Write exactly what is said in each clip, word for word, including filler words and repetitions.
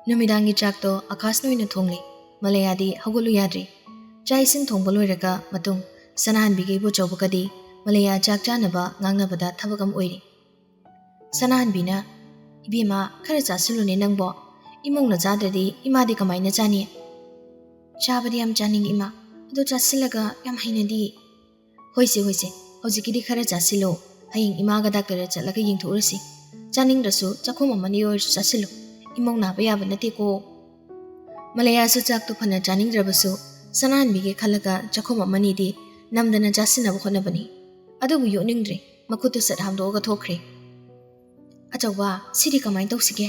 ꯅꯨꯃꯤꯗꯥꯡꯒꯤ ꯆꯥꯛꯇꯣ ꯑꯀꯥꯁꯅ ꯑꯣꯏꯅ ꯊꯣꯡꯂꯦ꯫ ꯃꯂꯌꯥꯗꯤ ꯍꯧꯒꯠꯂꯨ ꯌꯥꯗ꯭ꯔꯤ꯫ ꯆꯥꯛ ꯏꯁꯤꯡ ꯊꯣꯡꯕ ꯂꯣꯏꯔꯒ ꯃꯇꯨꯡ ꯁꯅꯥꯍꯟꯕꯤꯒ ꯏꯕꯣꯆꯧꯕꯒꯗꯤ ꯃꯂꯌꯥ ꯆꯥꯛ ꯆꯥꯅꯕ ꯉꯥꯡꯅꯕꯗ ꯊꯕꯛ ꯑꯃ ꯑꯣꯏꯔꯤ꯫ ꯁꯅꯥꯍꯟꯕꯤꯅ, "ꯏꯕꯦꯝꯃ, ꯈꯔ ꯆꯥꯁꯤꯜꯂꯨꯅꯦ ꯅꯪꯕꯣ꯫ ꯏꯃꯧꯅ ꯆꯥꯗ꯭ꯔꯗꯤ ꯏꯃꯥꯗꯤ ꯀꯃꯥꯏꯅ ꯆꯥꯅꯤ?" "ꯆꯥꯕꯗꯤ ꯌꯥꯝ ꯆꯥꯅꯤꯡꯉꯤ ꯏꯃꯥ, ꯑꯗꯣ ꯆꯥꯁꯤꯜꯂꯒ ꯌꯥꯝ ꯍꯩꯅꯗꯤ"꯫ "ꯍꯣꯏꯁꯦ, ꯍꯣꯏꯁꯦ, ꯍꯧꯖꯤꯛꯀꯤꯗꯤ ꯈꯔ ꯆꯥꯁꯤꯜꯂꯣ꯫ ꯍꯌꯦꯡ ꯏꯃꯥꯒ ꯗꯥꯛꯇꯔꯗ ꯆꯠꯂꯒ ꯌꯦꯡꯊꯣꯛꯎꯔꯁꯤ꯫ ꯆꯥꯅꯤꯡꯗ꯭ꯔꯁꯨ ꯆꯥꯛꯈꯣꯝ ꯑꯃꯅꯤ ꯑꯣꯏꯔꯁꯨ ꯆꯥꯁꯤꯜꯂꯨ꯫ ꯏꯃꯧ ꯅꯥꯕ ꯌꯥꯕ ꯅꯠꯇꯦꯀꯣ"꯫ ꯃꯂꯌꯥꯁꯨ ꯆꯥꯛꯇꯨ ꯐꯅ ꯆꯥꯅꯤꯡꯗ꯭ꯔꯕꯁꯨ ꯁꯅꯥꯍꯟꯕꯤꯒꯤ ꯈꯜꯂꯒ ꯆꯥꯛꯈꯣꯝ ꯑꯃꯅꯤꯗꯤ ꯅꯝꯗꯅ ꯆꯥꯁꯤꯟꯅꯕ ꯍꯣꯠꯅꯕꯅꯤ꯫ ꯑꯗꯨꯕꯨ ꯌꯣꯠꯅꯤꯡꯗ꯭ꯔꯦ꯫ ꯃꯈꯨꯠꯇꯨ ꯁꯠ ꯍꯥꯝꯗꯣꯛꯑꯒ ꯊꯣꯛꯈ꯭ꯔꯦ꯫ "ꯑꯆꯧꯕ, ꯁꯤꯗꯤ ꯀꯃꯥꯏꯅ ꯇꯧꯁꯤꯒꯦ?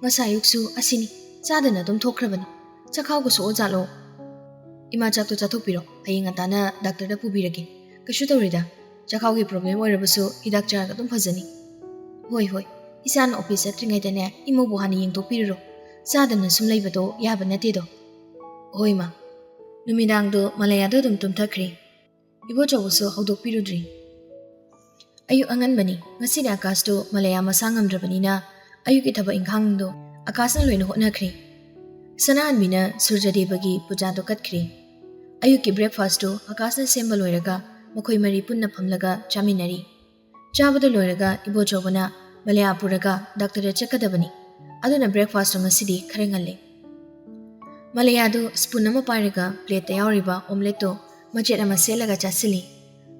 ꯉꯁꯥꯏ ꯑꯌꯨꯛꯁꯨ ꯑꯁꯤꯅꯤ, ꯆꯥꯗꯅ ꯑꯗꯨꯝ ꯊꯣꯛꯈ꯭ꯔꯕꯅꯤ꯫ ꯆꯈꯥꯎꯒ ꯁꯣꯛꯑꯖꯥꯠꯂꯣ?" "ꯏꯃꯥ, ꯆꯥꯛꯇꯣ ꯆꯥꯊꯣꯛꯄꯤꯔꯣ, ꯍꯌꯦꯡ ꯉꯟꯇꯥꯅ ꯗꯥꯛꯇꯔꯗ ꯄꯨꯕꯤꯔꯒꯦ꯫ ꯀꯩꯁꯨ ꯇꯧꯔꯣꯏꯗ, ꯆꯈꯥꯎꯒꯤ ꯄ꯭ꯔꯣꯕ꯭ꯂꯦꯝ ꯑꯣꯏꯔꯕꯁꯨ ꯍꯤꯗꯥꯛ ꯆꯥꯔꯒ ꯑꯗꯨꯝ ꯐꯖꯅꯤ"꯫ "ꯍꯣꯏ, ꯍꯣꯏ, ꯏꯆꯥꯅ ꯑꯣꯐꯤꯁ ꯆꯠꯇ꯭ꯔꯤꯉꯩꯗꯅꯦ ꯏꯃꯧꯕꯨ ꯍꯥꯟꯅ ꯌꯦꯡꯊꯣꯛꯄꯤꯔꯨꯔꯣ, ꯆꯥꯗꯅ ꯁꯨꯝ ꯂꯩꯕꯗꯣ ꯌꯥꯕ ꯅꯠꯇꯦꯗꯣ"꯫ "ꯍꯣꯏ ꯃꯥ"꯫ ꯅꯨꯃꯤꯗꯥꯡꯗꯣ ꯃꯂꯌꯥꯗꯣ ꯑꯗꯨꯝ ꯇꯨꯝꯊꯈ꯭ꯔꯦ꯫ ꯏꯕꯣꯆꯧꯕꯁꯨ ꯍꯧꯗꯣꯛꯄꯤꯔꯨꯗ꯭ꯔꯤ꯫ ꯑꯌꯨꯛ ꯑꯉꯟꯕꯅꯤ꯫ ꯉꯁꯤꯗꯤ ꯑꯀꯥꯁꯇꯨ ꯃꯂꯌꯥ ꯃꯁꯥ ꯉꯝꯗ꯭ꯔꯕꯅꯤꯅ ꯑꯌꯨꯛꯀꯤ ꯊꯕꯛ ꯏꯪꯈꯥꯡꯗꯣ ꯑꯀꯥꯁꯅ ꯂꯣꯏꯅ ꯍꯣꯠꯅꯈ꯭ꯔꯦ꯫ ꯁꯅꯥꯍꯟꯕꯤꯅ ꯁꯨꯔꯖꯗꯦꯕꯒꯤ ꯄꯨꯖꯥꯗꯣ ꯀꯠꯈ꯭ꯔꯦ꯫ ꯑꯌꯨꯛꯀꯤ ꯕ꯭ꯔꯦꯛꯐꯥꯁꯇꯨ ꯑꯀꯥꯁꯅ ꯁꯦꯝꯕ ꯂꯣꯏꯔꯒ ꯃꯈꯣꯏ ꯃꯔꯤ ꯄꯨꯟꯅ ꯐꯝꯂꯒ ꯆꯥꯃꯤꯟꯅꯔꯤ꯫ ꯆꯥꯕꯗꯨ ꯂꯣꯏꯔꯒ ꯏꯕꯣꯆꯧꯕꯅ ꯃꯂꯌꯥ ꯄꯨꯔꯒ ꯗꯥꯛꯇꯔꯗ ꯆꯠꯀꯗꯕꯅꯤ꯫ ꯑꯗꯨꯅ ꯕ꯭ꯔꯦꯛꯐꯥꯁꯇꯨ ꯉꯁꯤꯗꯤ ꯈꯔ ꯉꯜꯂꯦ꯫ ꯃꯂꯌꯥꯗꯨ ꯁ꯭ꯄꯨꯟ ꯑꯃ ꯄꯥꯏꯔꯒ ꯄ꯭ꯂꯦꯠꯇ ꯌꯥꯎꯔꯤꯕ ꯑꯣꯝꯂꯦꯠꯇꯨ ꯃꯆꯦꯠ ꯑꯃ ꯁꯦꯠꯂꯒ ꯆꯥꯁꯤꯜꯂꯤ꯫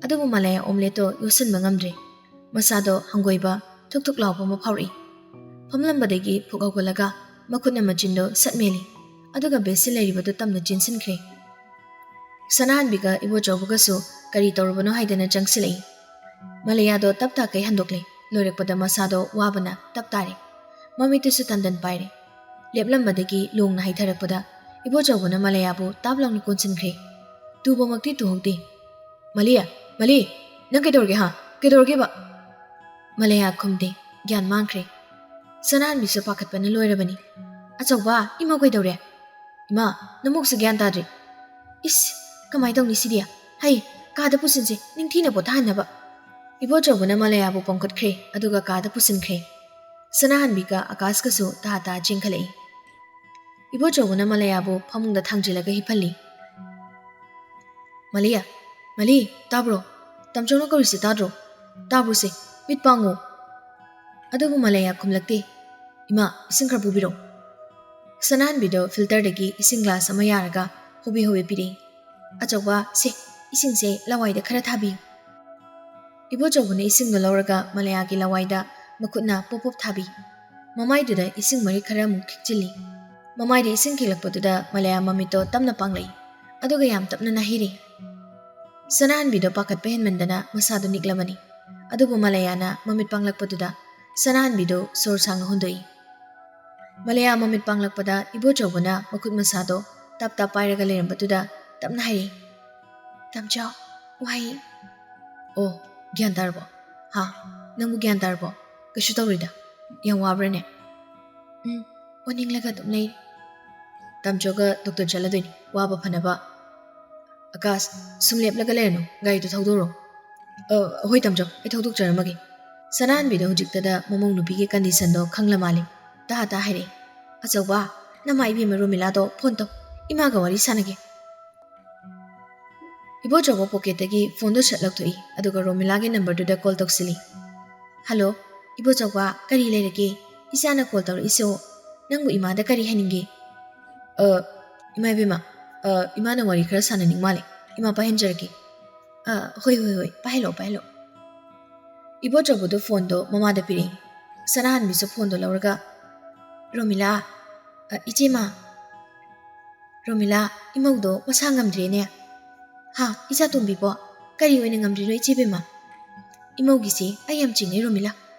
ꯑꯗꯨꯕꯨ ꯃꯂꯌꯥ ꯑꯣꯝꯂꯦꯠꯇꯣ ꯌꯣꯠꯁꯤꯟꯕ ꯉꯝꯗ꯭ꯔꯦ꯫ ꯃꯁꯥꯗꯣ ꯍꯪꯒꯣꯏꯕ ꯊꯨꯛ ꯊꯨꯛ ꯂꯥꯎꯕ ꯑꯃ ꯐꯥꯎꯔꯛꯏ꯫ ꯐꯝꯂꯝꯕꯗꯒꯤ ꯐꯨꯛ ꯍꯧꯒꯠꯂꯒ ꯃꯈꯨꯠꯅ ꯃꯆꯤꯟꯗꯣ ꯁꯠ ꯃꯦꯜꯂꯤ꯫ ꯑꯗꯨꯒ ꯕꯦꯁꯤꯟ ꯂꯩꯔꯤꯕꯗꯨ ꯇꯞꯅ ꯆꯦꯟꯁꯤꯟꯈ꯭ꯔꯦ꯫ ꯁꯅꯥꯍꯟꯕꯤꯒ ꯏꯕꯣꯆꯧꯕꯒꯁꯨ ꯀꯔꯤ ꯇꯧꯔꯕꯅꯣ ꯍꯥꯏꯗꯅ ꯆꯪꯁꯤꯜꯂꯛꯏ꯫ ꯃꯂꯌꯥꯗꯣ ꯇꯞ ꯇꯥꯈꯩ ꯍꯟꯗꯣꯛꯂꯦ꯫ ꯂꯣꯏꯔꯛꯄꯗ ꯃꯁꯥꯗꯣ ꯋꯥꯕꯅ ꯇꯞ ꯇꯥꯔꯦ꯫ ꯃꯃꯤꯠꯇꯨꯁꯨ ꯇꯟꯗꯟ ꯄꯥꯏꯔꯦ꯫ ꯂꯦꯞꯂꯝꯕꯗꯒꯤ ꯂꯣꯡꯅ ꯍꯥꯏꯊꯔꯛꯄꯗ ꯏꯕꯣꯆꯧꯕꯅ ꯃꯂꯌꯥꯕꯨ ꯇꯥꯞ ꯂꯥꯎꯅ ꯀꯣꯟꯁꯤꯟꯈ꯭ꯔꯦ꯫ ꯇꯨꯕꯃꯛꯇꯤ ꯇꯨꯍꯧꯗꯦ꯫ "ꯃꯂꯤ, ꯃꯂꯤ, ꯅꯪ ꯀꯩꯗꯧꯔꯒꯦ ꯍꯥ? ꯀꯩꯗꯧꯔꯒꯦꯕ?" ꯃꯂꯌꯥ ꯈꯨꯝꯗꯦ꯫ ꯒ꯭ꯌꯥꯟ ꯃꯥꯡꯈ꯭ꯔꯦ꯫ ꯁꯅꯥꯍꯟꯕꯤꯁꯨ ꯄꯥꯈꯠꯄꯅ ꯂꯣꯏꯔꯕꯅꯤ꯫ "ꯑꯆꯧꯕ, ꯏꯃꯧ ꯀꯩꯗꯧꯔꯦ? ꯏꯃꯥ, ꯅꯃꯣꯛꯁꯨ ꯒ꯭ꯌꯥꯟ ꯇꯥꯗ꯭ꯔꯤ꯫ ꯏꯁ, ꯀꯃꯥꯏ ꯇꯧꯅꯤ ꯁꯤꯗꯤ? ꯍꯩ, ꯀꯥꯗ ꯄꯨꯁꯤꯟꯁꯦ, ꯅꯤꯡꯊꯤꯅ ꯄꯣꯊꯥꯍꯟꯅꯕ"꯫ ꯏꯕꯣꯆꯧꯕꯅ ꯃꯂꯌꯥꯕꯨ ꯄꯣꯝꯈꯠꯈ꯭ꯔꯦ, ꯑꯗꯨꯒ ꯀꯥꯗ ꯄꯨꯁꯤꯟꯈ꯭ꯔꯦ꯫ ꯁꯅꯥꯍꯟꯕꯤꯒ ꯑꯀꯥꯁꯀꯁꯨ ꯇꯥ ꯇꯥ ꯆꯦꯟꯈꯠꯂꯛꯏ꯫ ꯏꯕꯣꯆꯧꯕꯅ ꯃꯂꯌꯥꯕꯨ ꯐꯃꯨꯡꯗ ꯊꯥꯡꯖꯤꯜꯂꯒ ꯍꯤꯞꯍꯜꯂꯤ꯫ "ꯃꯂꯤꯌꯥ, ꯃꯂꯤ, ꯇꯥꯕ꯭ꯔꯣ? ꯇꯥꯝꯆꯧꯅ ꯀꯧꯔꯤꯁꯦ ꯇꯥꯗ꯭ꯔꯣ? ꯇꯥꯕ꯭ꯔꯣꯁꯦ? ꯃꯤꯠ ꯄꯥꯡꯉꯣ꯫ ꯑꯗꯨꯕꯨ ꯃꯂꯌꯥ ꯈꯨꯝꯂꯛꯇꯦ꯫ ꯏꯃꯥ, ꯏꯁꯤꯡ ꯈꯔ ꯄꯨꯕꯤꯔꯛꯎ꯫" ꯁꯅꯥꯍꯟꯕꯤꯗꯣ filterꯗꯒꯤ ꯏꯁꯤꯡ glass ꯑꯃ ꯌꯥꯔꯒ ꯍꯣꯕꯦ ꯍꯣꯕꯦ ꯄꯤꯔꯛꯏ꯫ "ꯑꯆꯧꯕ, ꯁꯦ, ꯏꯁꯤꯡꯁꯦ ꯂꯋꯥꯏꯗ ꯈꯔ ꯊꯥꯕꯤꯌꯨ꯫" ꯏꯕꯣꯆꯧꯕꯅ ꯏꯁꯤꯡꯗꯣ ꯂꯧꯔꯒ ꯃꯂꯌꯥꯒꯤ ꯂꯋꯥꯏꯗ ꯃꯈꯨꯠꯅ ꯄꯣꯞ ꯄꯣꯞ ꯊꯥꯕꯤ꯫ ꯃꯃꯥꯏꯗꯨꯗ ꯏꯁꯤꯡ ꯃꯔꯤꯛ ꯈꯔ ꯑꯃꯨꯛ ꯈꯤꯛꯆꯤꯜꯂꯤ꯫ ꯃꯃꯥꯏꯗ ꯏꯁꯤꯡ ꯈꯤꯛꯂꯛꯄꯗꯨꯗ ꯃꯂꯌꯥ ꯃꯃꯤꯠꯇꯣ ꯇꯞꯅ ꯄꯥꯡꯂꯛꯏ, ꯑꯗꯨꯒ ꯌꯥꯝ ꯇꯞꯅ ꯅꯥꯍꯩꯔꯤ꯫ ꯁꯅꯥꯍꯟꯕꯤꯗꯣ ꯄꯥꯈꯠꯄ ꯍꯦꯟꯃꯟꯗꯅ ꯃꯁꯥꯗꯨ ꯅꯤꯛꯂꯕꯅꯤ꯫ ꯑꯗꯨꯕꯨ ꯃꯂꯌꯥꯅ ꯃꯃꯤꯠ ꯄꯥꯡꯂꯛꯄꯗꯨꯗ ꯁꯅꯥꯍꯟꯕꯤꯗꯨ ꯁꯣꯔ ꯁꯥꯡꯅ ꯍꯣꯟꯗꯣꯛꯏ꯫ ꯃꯂꯌꯥ ꯃꯃꯤꯠ ꯄꯥꯡꯂꯛꯄꯗ ꯏꯕꯣꯆꯧꯕꯅ ꯃꯈꯨꯠ ꯃꯁꯥꯗꯣ ꯇꯞ ꯇꯞ ꯄꯥꯏꯔꯒ ꯂꯩꯔꯝꯕꯗꯨꯗ ꯇꯞꯅ ꯍꯥꯏꯔꯛꯏ, "ꯇꯥꯝꯆꯧ, ꯋꯥꯏ꯫" "ꯑꯣ, ꯒ꯭ꯌꯥꯟ ꯇꯥꯔꯕꯣ? ꯍꯥ? ꯅꯪꯕꯨ ꯒ꯭ꯌꯥꯟ ꯇꯥꯔꯕꯣ? ꯀꯩꯁꯨ ꯇꯧꯔꯣꯏꯗ꯫ ꯌꯥꯝ ꯋꯥꯕ꯭ꯔꯥꯅꯦ?" "ꯎꯝ, ꯑꯣꯅꯤꯡꯂꯒ ꯑꯗꯨꯝ ꯂꯩꯔꯤ꯫" "ꯇꯥꯝꯆꯧꯒ doctor ꯆꯠꯂꯗꯣꯏꯅꯤ, ꯋꯥꯕ ꯐꯅꯕ꯫" "ꯑꯀꯥꯁ, ꯁꯨꯝ ꯂꯦꯞꯂꯒ ꯂꯩꯔꯅꯨ, ꯒꯥꯔꯤꯗꯨ ꯊꯧꯗꯣꯔꯛꯑꯣ꯫" "ꯑ, ꯍꯣꯏ ꯇꯥꯝꯆꯧ, ꯑꯩ ꯊꯧꯗꯣꯛꯆꯔꯝꯃꯒꯦ꯫" ꯁꯅꯥꯍꯟꯕꯤꯗꯣ ꯍꯧꯖꯤꯛꯇꯗ ꯃꯃꯧ ꯅꯨꯄꯤꯒꯤ conditionꯗꯣ ꯈꯪꯂ ꯃꯥꯜꯂꯦ꯫ ꯇꯍꯥ ꯇꯍꯥ ꯍꯥꯏꯔꯛꯏ, "ꯑꯆꯧꯕ, ꯅꯃꯥ ꯏꯕꯦꯝꯃ ꯔꯣꯃꯤꯂꯥꯗꯣ phone ꯇꯧ, ꯏꯃꯥꯒ ꯋꯥꯔꯤ ꯁꯥꯟꯅꯒꯦ꯫" ꯏꯕꯣꯆꯧꯕ pocketꯇꯒꯤ phoneꯗꯣ ꯁꯠ ꯂꯧꯊꯣꯛꯏ, ꯑꯗꯨꯒ ꯔꯣꯃꯤꯂꯥꯒꯤ numberꯗꯨꯗ call ꯇꯧꯁꯤꯜꯂꯤ꯫ "Hello, ꯏꯕꯣꯆꯧꯕ, ꯀꯔꯤ ꯂꯩꯔꯒꯦ? ꯏꯆꯥꯅ call ꯇꯧꯔꯛꯏꯁꯤꯕꯣ? ꯅꯪꯕꯨ ꯏꯃꯥꯗ ꯀꯔꯤ ꯍꯥꯏꯅꯤꯡꯒꯦ?" "ꯑ, ꯏꯃꯥ ꯏꯕꯦꯝꯃ, ꯑ, ꯏꯃꯥꯅ ꯋꯥꯔꯤ ꯈꯔ ꯁꯥꯟꯅꯅꯤꯡ ꯃꯥꯜꯂꯦ꯫ ꯏꯃꯥ ꯄꯥꯏꯍꯟꯖꯔꯛꯀꯦ꯫" "ꯑ, ꯍꯣꯏ, ꯍꯣꯏ, ꯍꯣꯏ, ꯄꯥꯏꯍꯜꯂꯣ, ꯄꯥꯏꯍꯜꯂꯣ꯫" ꯏꯕꯣꯆꯧꯕꯗꯨ phoneꯗꯣ ꯃꯃꯥꯗ ꯄꯤꯔꯛꯏ꯫ ꯁꯅꯥꯍꯟꯕꯤꯁꯨ phoneꯗꯣ ꯂꯧꯔꯒ, "ꯔꯣꯃꯤꯂꯥ, ꯑ, ꯏꯆꯦꯃ, ꯔꯣꯃꯤꯂꯥ, ꯏꯃꯧꯗꯣ ꯃꯁꯥ ꯉꯝꯗ꯭ꯔꯦꯅꯦ꯫" "ꯍꯥ, ꯏꯆꯥ ꯇꯣꯝꯕꯤꯕꯣ? ꯀꯔꯤ ꯑꯣꯏꯅ ꯉꯝꯗ꯭ꯔꯤꯅꯣ ꯏꯆꯦ ꯕꯦꯝꯃ?" "ꯏꯃꯧꯒꯤꯁꯤ ꯑꯩ ꯌꯥꯝ ꯆꯤꯡꯅꯩ ꯔꯣꯃꯤꯂꯥ꯫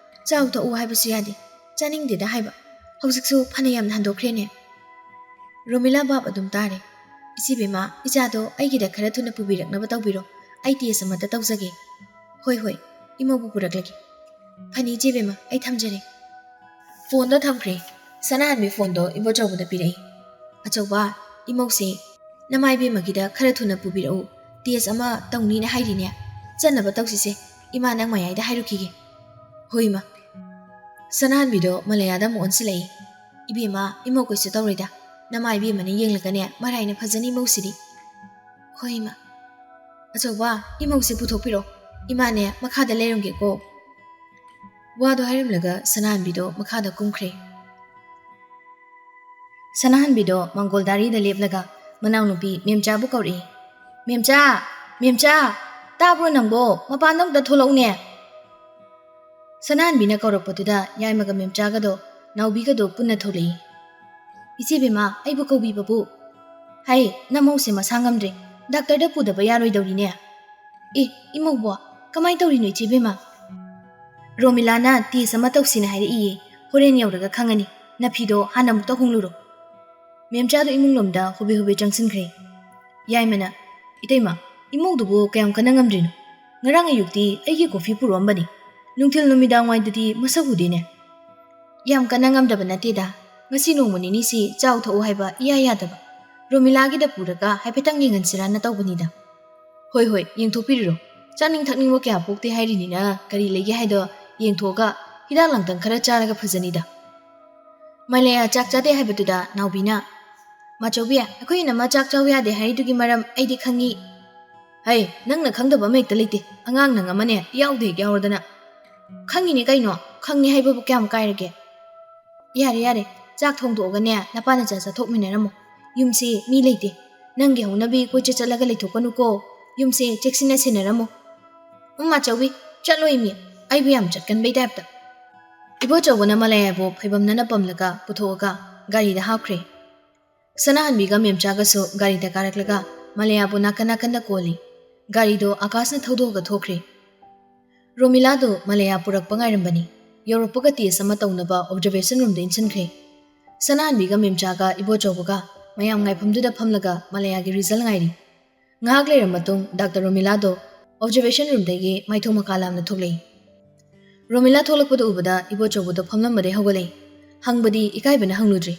ꯆꯥꯎ ꯊꯛꯎ ꯍꯥꯏꯕꯁꯨ ꯌꯥꯗꯦ, ꯆꯥꯅꯤꯡꯗꯦꯗ ꯍꯥꯏꯕ꯫ ꯍꯧꯖꯤꯛꯁꯨ ꯐꯅ ꯌꯥꯝꯅ ꯍꯟꯗꯣꯛꯈ꯭ꯔꯦꯅꯦ꯫" ꯔꯣꯃꯤꯂꯥ ꯚꯥꯞ ꯑꯗꯨꯝ ꯇꯥꯔꯦ꯫ "ꯏꯆꯦ ꯕꯦꯝꯃ, ꯏꯆꯥꯗꯣ ꯑꯩꯒꯤꯗ ꯈꯔ ꯊꯨꯅ ꯄꯨꯕꯤꯔꯛꯅꯕ ꯇꯧꯕꯤꯔꯣ꯫ ꯑꯩ test ꯑꯃꯠꯇ ꯇꯧꯖꯒꯦ꯫" "ꯍꯣꯏ, ꯍꯣꯏ, ꯏꯃꯧꯕꯨ ꯄꯨꯔꯛꯂꯒꯦ꯫" "ꯐꯅꯤ ꯏꯆꯦ ꯕꯦꯝꯃ, ꯑꯩ ꯊꯝꯖꯔꯦ꯫" Phoneꯗꯣ ꯊꯝꯈ꯭ꯔꯦ꯫ ꯁꯅꯥꯍꯟꯕꯤ phoneꯗꯣ ꯏꯕꯣꯆꯧꯕꯗ ꯄꯤꯔꯛꯏ꯫ "ꯑꯆꯧꯕ, ꯏꯃꯧꯁꯦ ꯅꯃꯥ ꯏꯕꯦꯝꯃꯒꯤꯗ ꯈꯔ ꯊꯨꯅ ꯄꯨꯕꯤꯔꯛꯎ꯫ Test ꯑꯃ ꯇꯧꯅꯤꯅ ꯍꯥꯏꯔꯤꯅꯦ꯫ ꯆꯠꯅꯕ ꯇꯧꯁꯤꯁꯦ꯫ ꯏꯃꯥ ꯅꯪ ꯃꯌꯥꯏꯗ ꯍꯥꯏꯔꯨꯈꯤꯒꯦ꯫" "ꯍꯣꯏ, ꯏꯃꯥ꯫" ꯁꯅꯥꯍꯟꯕꯤꯗꯣ ꯃꯂꯌꯥꯗ ꯑꯃꯨꯛ ꯑꯣꯟꯁꯤꯜꯂꯛꯏ꯫ "ꯏꯕꯦꯝꯃ, ꯏꯃꯧ ꯀꯩꯁꯨ ꯇꯧꯔꯣꯏꯗ꯫ ꯅꯃꯥ ꯏꯕꯦꯝꯃꯅ ꯌꯦꯡꯂꯒꯅꯦ ꯃꯔꯥꯏꯅ ꯐꯖꯅ ꯏꯃꯧꯁꯤꯗꯤ꯫ ꯍꯣꯏ ꯏꯃꯥ꯫ ꯑꯆꯧꯕ, ꯏꯃꯧꯁꯦ ꯄꯨꯊꯣꯛꯄꯤꯔꯣ꯫ ꯏꯃꯥꯅꯦ ꯃꯈꯥꯗ ꯂꯩꯔꯝꯒꯦꯀꯣ꯫ ꯋꯥꯗꯣ ꯍꯥꯏꯔꯝꯂꯒ ꯁꯅꯥꯍꯟꯕꯤꯗꯣ ꯃꯈꯥꯗ ꯀꯨꯝꯈ꯭ꯔꯦ꯫ ꯁꯅꯥꯍꯟꯕꯤꯗꯣ ꯃꯪꯒꯣꯜ ꯗꯥꯔꯤꯗ ꯂꯦꯞꯂꯒ ꯃꯅꯥꯎꯅꯨꯄꯤ ꯃꯦꯝꯆꯥꯕꯨ ꯀꯧꯔꯛꯏ꯫ "ꯃꯦꯝꯆꯥ! ꯃꯦꯝꯆꯥ! ꯇꯥꯕ꯭ꯔꯣ ꯅꯪꯕꯣ? ꯃꯄꯥꯟꯗ ꯑꯝꯇ ꯊꯣꯛꯂꯛꯎꯅꯦ!" ꯁꯅꯥꯍꯟꯕꯤꯅ ꯀꯧꯔꯛꯄꯗꯨꯗ ꯌꯥꯏꯃꯒ ꯃꯦꯝꯆꯥꯒꯗꯣ, ꯅꯥꯎꯕꯤꯒꯗꯣ ꯄꯨꯟꯅ ꯊꯣꯛꯂꯛꯏ꯫ "ꯏꯆꯦ ꯕꯦꯝꯃ, ꯑꯩꯕꯨ ꯀꯧꯕꯤꯕꯕꯨ?" "ꯍꯩ, ꯅꯃꯧꯁꯦ ꯃꯁꯥ ꯉꯝꯗ꯭ꯔꯦ, ꯗꯥꯛꯇꯔꯗ ꯄꯨꯗꯕ ꯌꯥꯔꯣꯏꯗꯧꯔꯤꯅꯦ꯫" "ꯑꯦ, ꯏꯃꯧꯕꯣ, ꯀꯃꯥꯏ ꯇꯧꯔꯤꯅꯣ ꯏꯆꯦ ꯕꯦꯝꯃ?" "ꯔꯣꯃꯤꯂꯥꯅ ꯇꯦꯁ ꯑꯃ ꯇꯧꯁꯤꯅ ꯍꯥꯏꯔꯛꯏꯌꯦ, ꯍꯣꯔꯦꯟ ꯌꯧꯔꯒ ꯈꯪꯉꯅꯤ꯫ ꯅꯐꯤꯗꯣ ꯍꯥꯟꯅ ꯑꯃꯨꯛꯇ ꯍꯣꯡꯂꯨꯔꯣ꯫" ꯃꯦꯝꯆꯥꯗꯣ ꯏꯃꯨꯡꯂꯣꯝꯗ ꯍꯣꯕꯦ ꯍꯣꯕꯦ ꯆꯪꯁꯤꯟꯈ꯭ꯔꯦ꯫ ꯌꯥꯏꯃꯅ, "ꯏꯇꯩꯃ, ꯏꯃꯧꯗꯨꯕꯨ ꯀꯌꯥꯝ ꯀꯟꯅ ꯉꯝꯗ꯭ꯔꯤꯅꯣ? ꯉꯔꯥꯡ ꯑꯌꯨꯛꯇꯤ ꯑꯩꯒꯤ ꯀꯣꯐꯤ ꯄꯨꯔꯛꯑꯝꯕꯅꯤ, ꯅꯨꯡꯊꯤꯜ ꯅꯨꯃꯤꯗꯥꯡ ꯋꯥꯏꯗꯗꯤ ꯃꯁꯛ ꯎꯗꯦꯅꯦ꯫" "ꯌꯥꯝ ꯀꯟꯅ ꯉꯝꯗꯕ ꯅꯠꯇꯦꯗ, ꯉꯁꯤ ꯅꯣꯡꯃ ꯅꯤꯅꯤꯁꯤ ꯆꯥꯎ ꯊꯛꯎ ꯍꯥꯏꯕ ꯏꯌꯥ ꯌꯥꯗꯕ꯫ ꯔꯣꯃꯤꯂꯥꯒꯤꯗ ꯄꯨꯔꯒ ꯍꯥꯏꯐꯦꯠꯇꯪ ꯌꯦꯡꯍꯟꯁꯤꯔꯥꯅ ꯇꯧꯕꯅꯤꯗ꯫" "ꯍꯣꯏ ꯍꯣꯏ, ꯌꯦꯡꯊꯣꯛꯄꯤꯔꯨꯔꯣ꯫ ꯆꯥꯅꯤꯡ ꯊꯛꯅꯤꯡꯕ ꯀꯌꯥ ꯄꯣꯛꯇꯦ ꯍꯥꯏꯔꯤꯅꯤꯅ ꯀꯔꯤ ꯂꯩꯒꯦ ꯍꯥꯏꯗꯣ ꯌꯦꯡꯊꯣꯛꯑꯒ ꯍꯤꯗꯥꯛ ꯂꯥꯡꯊꯛ ꯈꯔ ꯆꯥꯔꯒ ꯐꯖꯅꯤꯗ꯫" ꯃꯂꯌꯥ ꯆꯥꯛ ꯆꯥꯗꯦ ꯍꯥꯏꯕꯗꯨꯗ ꯅꯥꯎꯕꯤꯅ, "ꯃꯥꯆꯧꯕꯤ, ꯑꯩꯈꯣꯏ ꯏꯅꯝꯃ ꯆꯥꯛ ꯆꯥꯎ ꯌꯥꯗꯦ ꯍꯥꯏꯔꯤꯗꯨꯒꯤ ꯃꯔꯝ ꯑꯩꯗꯤ ꯈꯪꯉꯤ꯫" "ꯍꯩ, ꯅꯪꯅ ꯈꯪꯗꯕ ꯑꯃ ꯍꯦꯛꯇ ꯂꯩꯇꯦ꯫ ꯑꯉꯥꯡ ꯅꯪ ꯑꯃꯅꯦ ꯏꯌꯥꯎꯗ ꯍꯦꯛ ꯌꯥꯎꯔꯗꯅ꯫" "ꯈꯪꯉꯤꯅꯦ ꯀꯩꯅꯣ, ꯈꯪꯉꯦ ꯍꯥꯏꯕꯕꯨ ꯀꯌꯥꯝ ꯀꯥꯏꯔꯒꯦ?" "ꯌꯥꯔꯦ ꯌꯥꯔꯦ, ꯆꯥꯛ ꯊꯣꯡꯗꯣꯛꯑꯒꯅꯦ ꯅꯄꯥ ꯅꯆꯥ ꯆꯥꯊꯣꯛꯃꯤꯟꯅꯔꯝꯃꯣ꯫ ꯌꯨꯝꯁꯦ ꯃꯤ ꯂꯩꯇꯦ꯫ ꯅꯪꯒꯤ ꯍꯧꯅꯕꯤ ꯀꯣꯏꯆꯠ ꯆꯠꯂꯒ ꯂꯩꯊꯣꯛꯀꯅꯨꯀꯣ꯫ ꯌꯨꯝꯁꯦ ꯆꯦꯛꯁꯤꯟꯅ ꯁꯦꯟꯅꯔꯝꯃꯣ꯫" "ꯎꯝ, ꯃꯥꯆꯧꯕꯤ, ꯆꯠꯂꯣꯏ ꯃꯤ꯫ ꯑꯩꯕꯨ ꯌꯥꯝ ꯆꯠꯀꯟꯕꯩ ꯇꯥꯏꯞꯇ꯫" ꯏꯕꯣꯆꯧꯕꯅ ꯃꯂꯌꯥꯕꯨ ꯐꯩꯕꯝꯅꯅ ꯄꯝꯂꯒ ꯄꯨꯊꯣꯛꯑꯒ ꯒꯥꯔꯤꯗ ꯍꯥꯞꯈ꯭ꯔꯦ꯫ ꯁꯅꯥꯍꯟꯕꯤꯒ ꯃꯦꯝꯆꯥꯒꯁꯨ ꯒꯥꯔꯤꯗ ꯀꯥꯔꯛꯂꯒ ꯃꯂꯌꯥꯕꯨ ꯅꯥꯀꯟ ꯅꯥꯀꯟꯗ ꯀꯣꯜꯂꯤ꯫ ꯒꯥꯔꯤꯗꯣ ꯑꯀꯥꯁꯅ ꯊꯧꯗꯣꯛꯑꯒ ꯊꯣꯛꯈ꯭ꯔꯦ꯫ ꯔꯣꯃꯤꯂꯥꯗꯣ ꯃꯂꯌꯥ ꯄꯨꯔꯛꯄ ꯉꯥꯏꯔꯝꯕꯅꯤ꯫ ꯌꯧꯔꯛꯄꯒ ꯇꯦꯁ ꯑꯃ ꯇꯧꯅꯕ ꯑꯣꯕꯖꯔꯕꯦꯁꯟ ꯔꯨꯝꯗ ꯏꯟꯁꯤꯟꯈ꯭ꯔꯦ꯫ ꯁꯅꯥꯍꯟꯕꯤꯒ ꯃꯦꯝꯆꯥꯒ ꯏꯕꯣꯆꯧꯕꯒ ꯃꯌꯥꯝ ꯉꯥꯏꯐꯝꯗꯨꯗ ꯐꯝꯂꯒ ꯃꯂꯌꯥꯒꯤ ꯔꯤꯖꯜ ꯉꯥꯏꯔꯤ꯫ ꯉꯥꯏꯍꯥꯛ ꯂꯩꯔꯕ ꯃꯇꯨꯡ ꯗꯥꯛꯇꯔ ꯔꯣꯃꯤꯂꯥꯗꯣ ꯑꯣꯕꯖꯔꯕꯦꯁꯟ ꯔꯨꯝꯗꯒꯤ ꯃꯥꯏꯊꯣꯡ ꯃꯀꯥ ꯂꯥꯝꯅ ꯊꯣꯛꯂꯛꯏ꯫ ꯔꯣꯃꯤꯂꯥ ꯊꯣꯛꯂꯛꯄꯗ ꯎꯕꯗ ꯏꯕꯣꯆꯧꯕꯗꯣ ꯐꯝꯂꯝꯕꯗꯩ ꯍꯧꯒꯠꯂꯛꯏ꯫ ꯍꯪꯕꯗꯤ ꯏꯀꯥꯏꯕꯅ ꯍꯪꯂꯨꯗ꯭ꯔꯤ꯫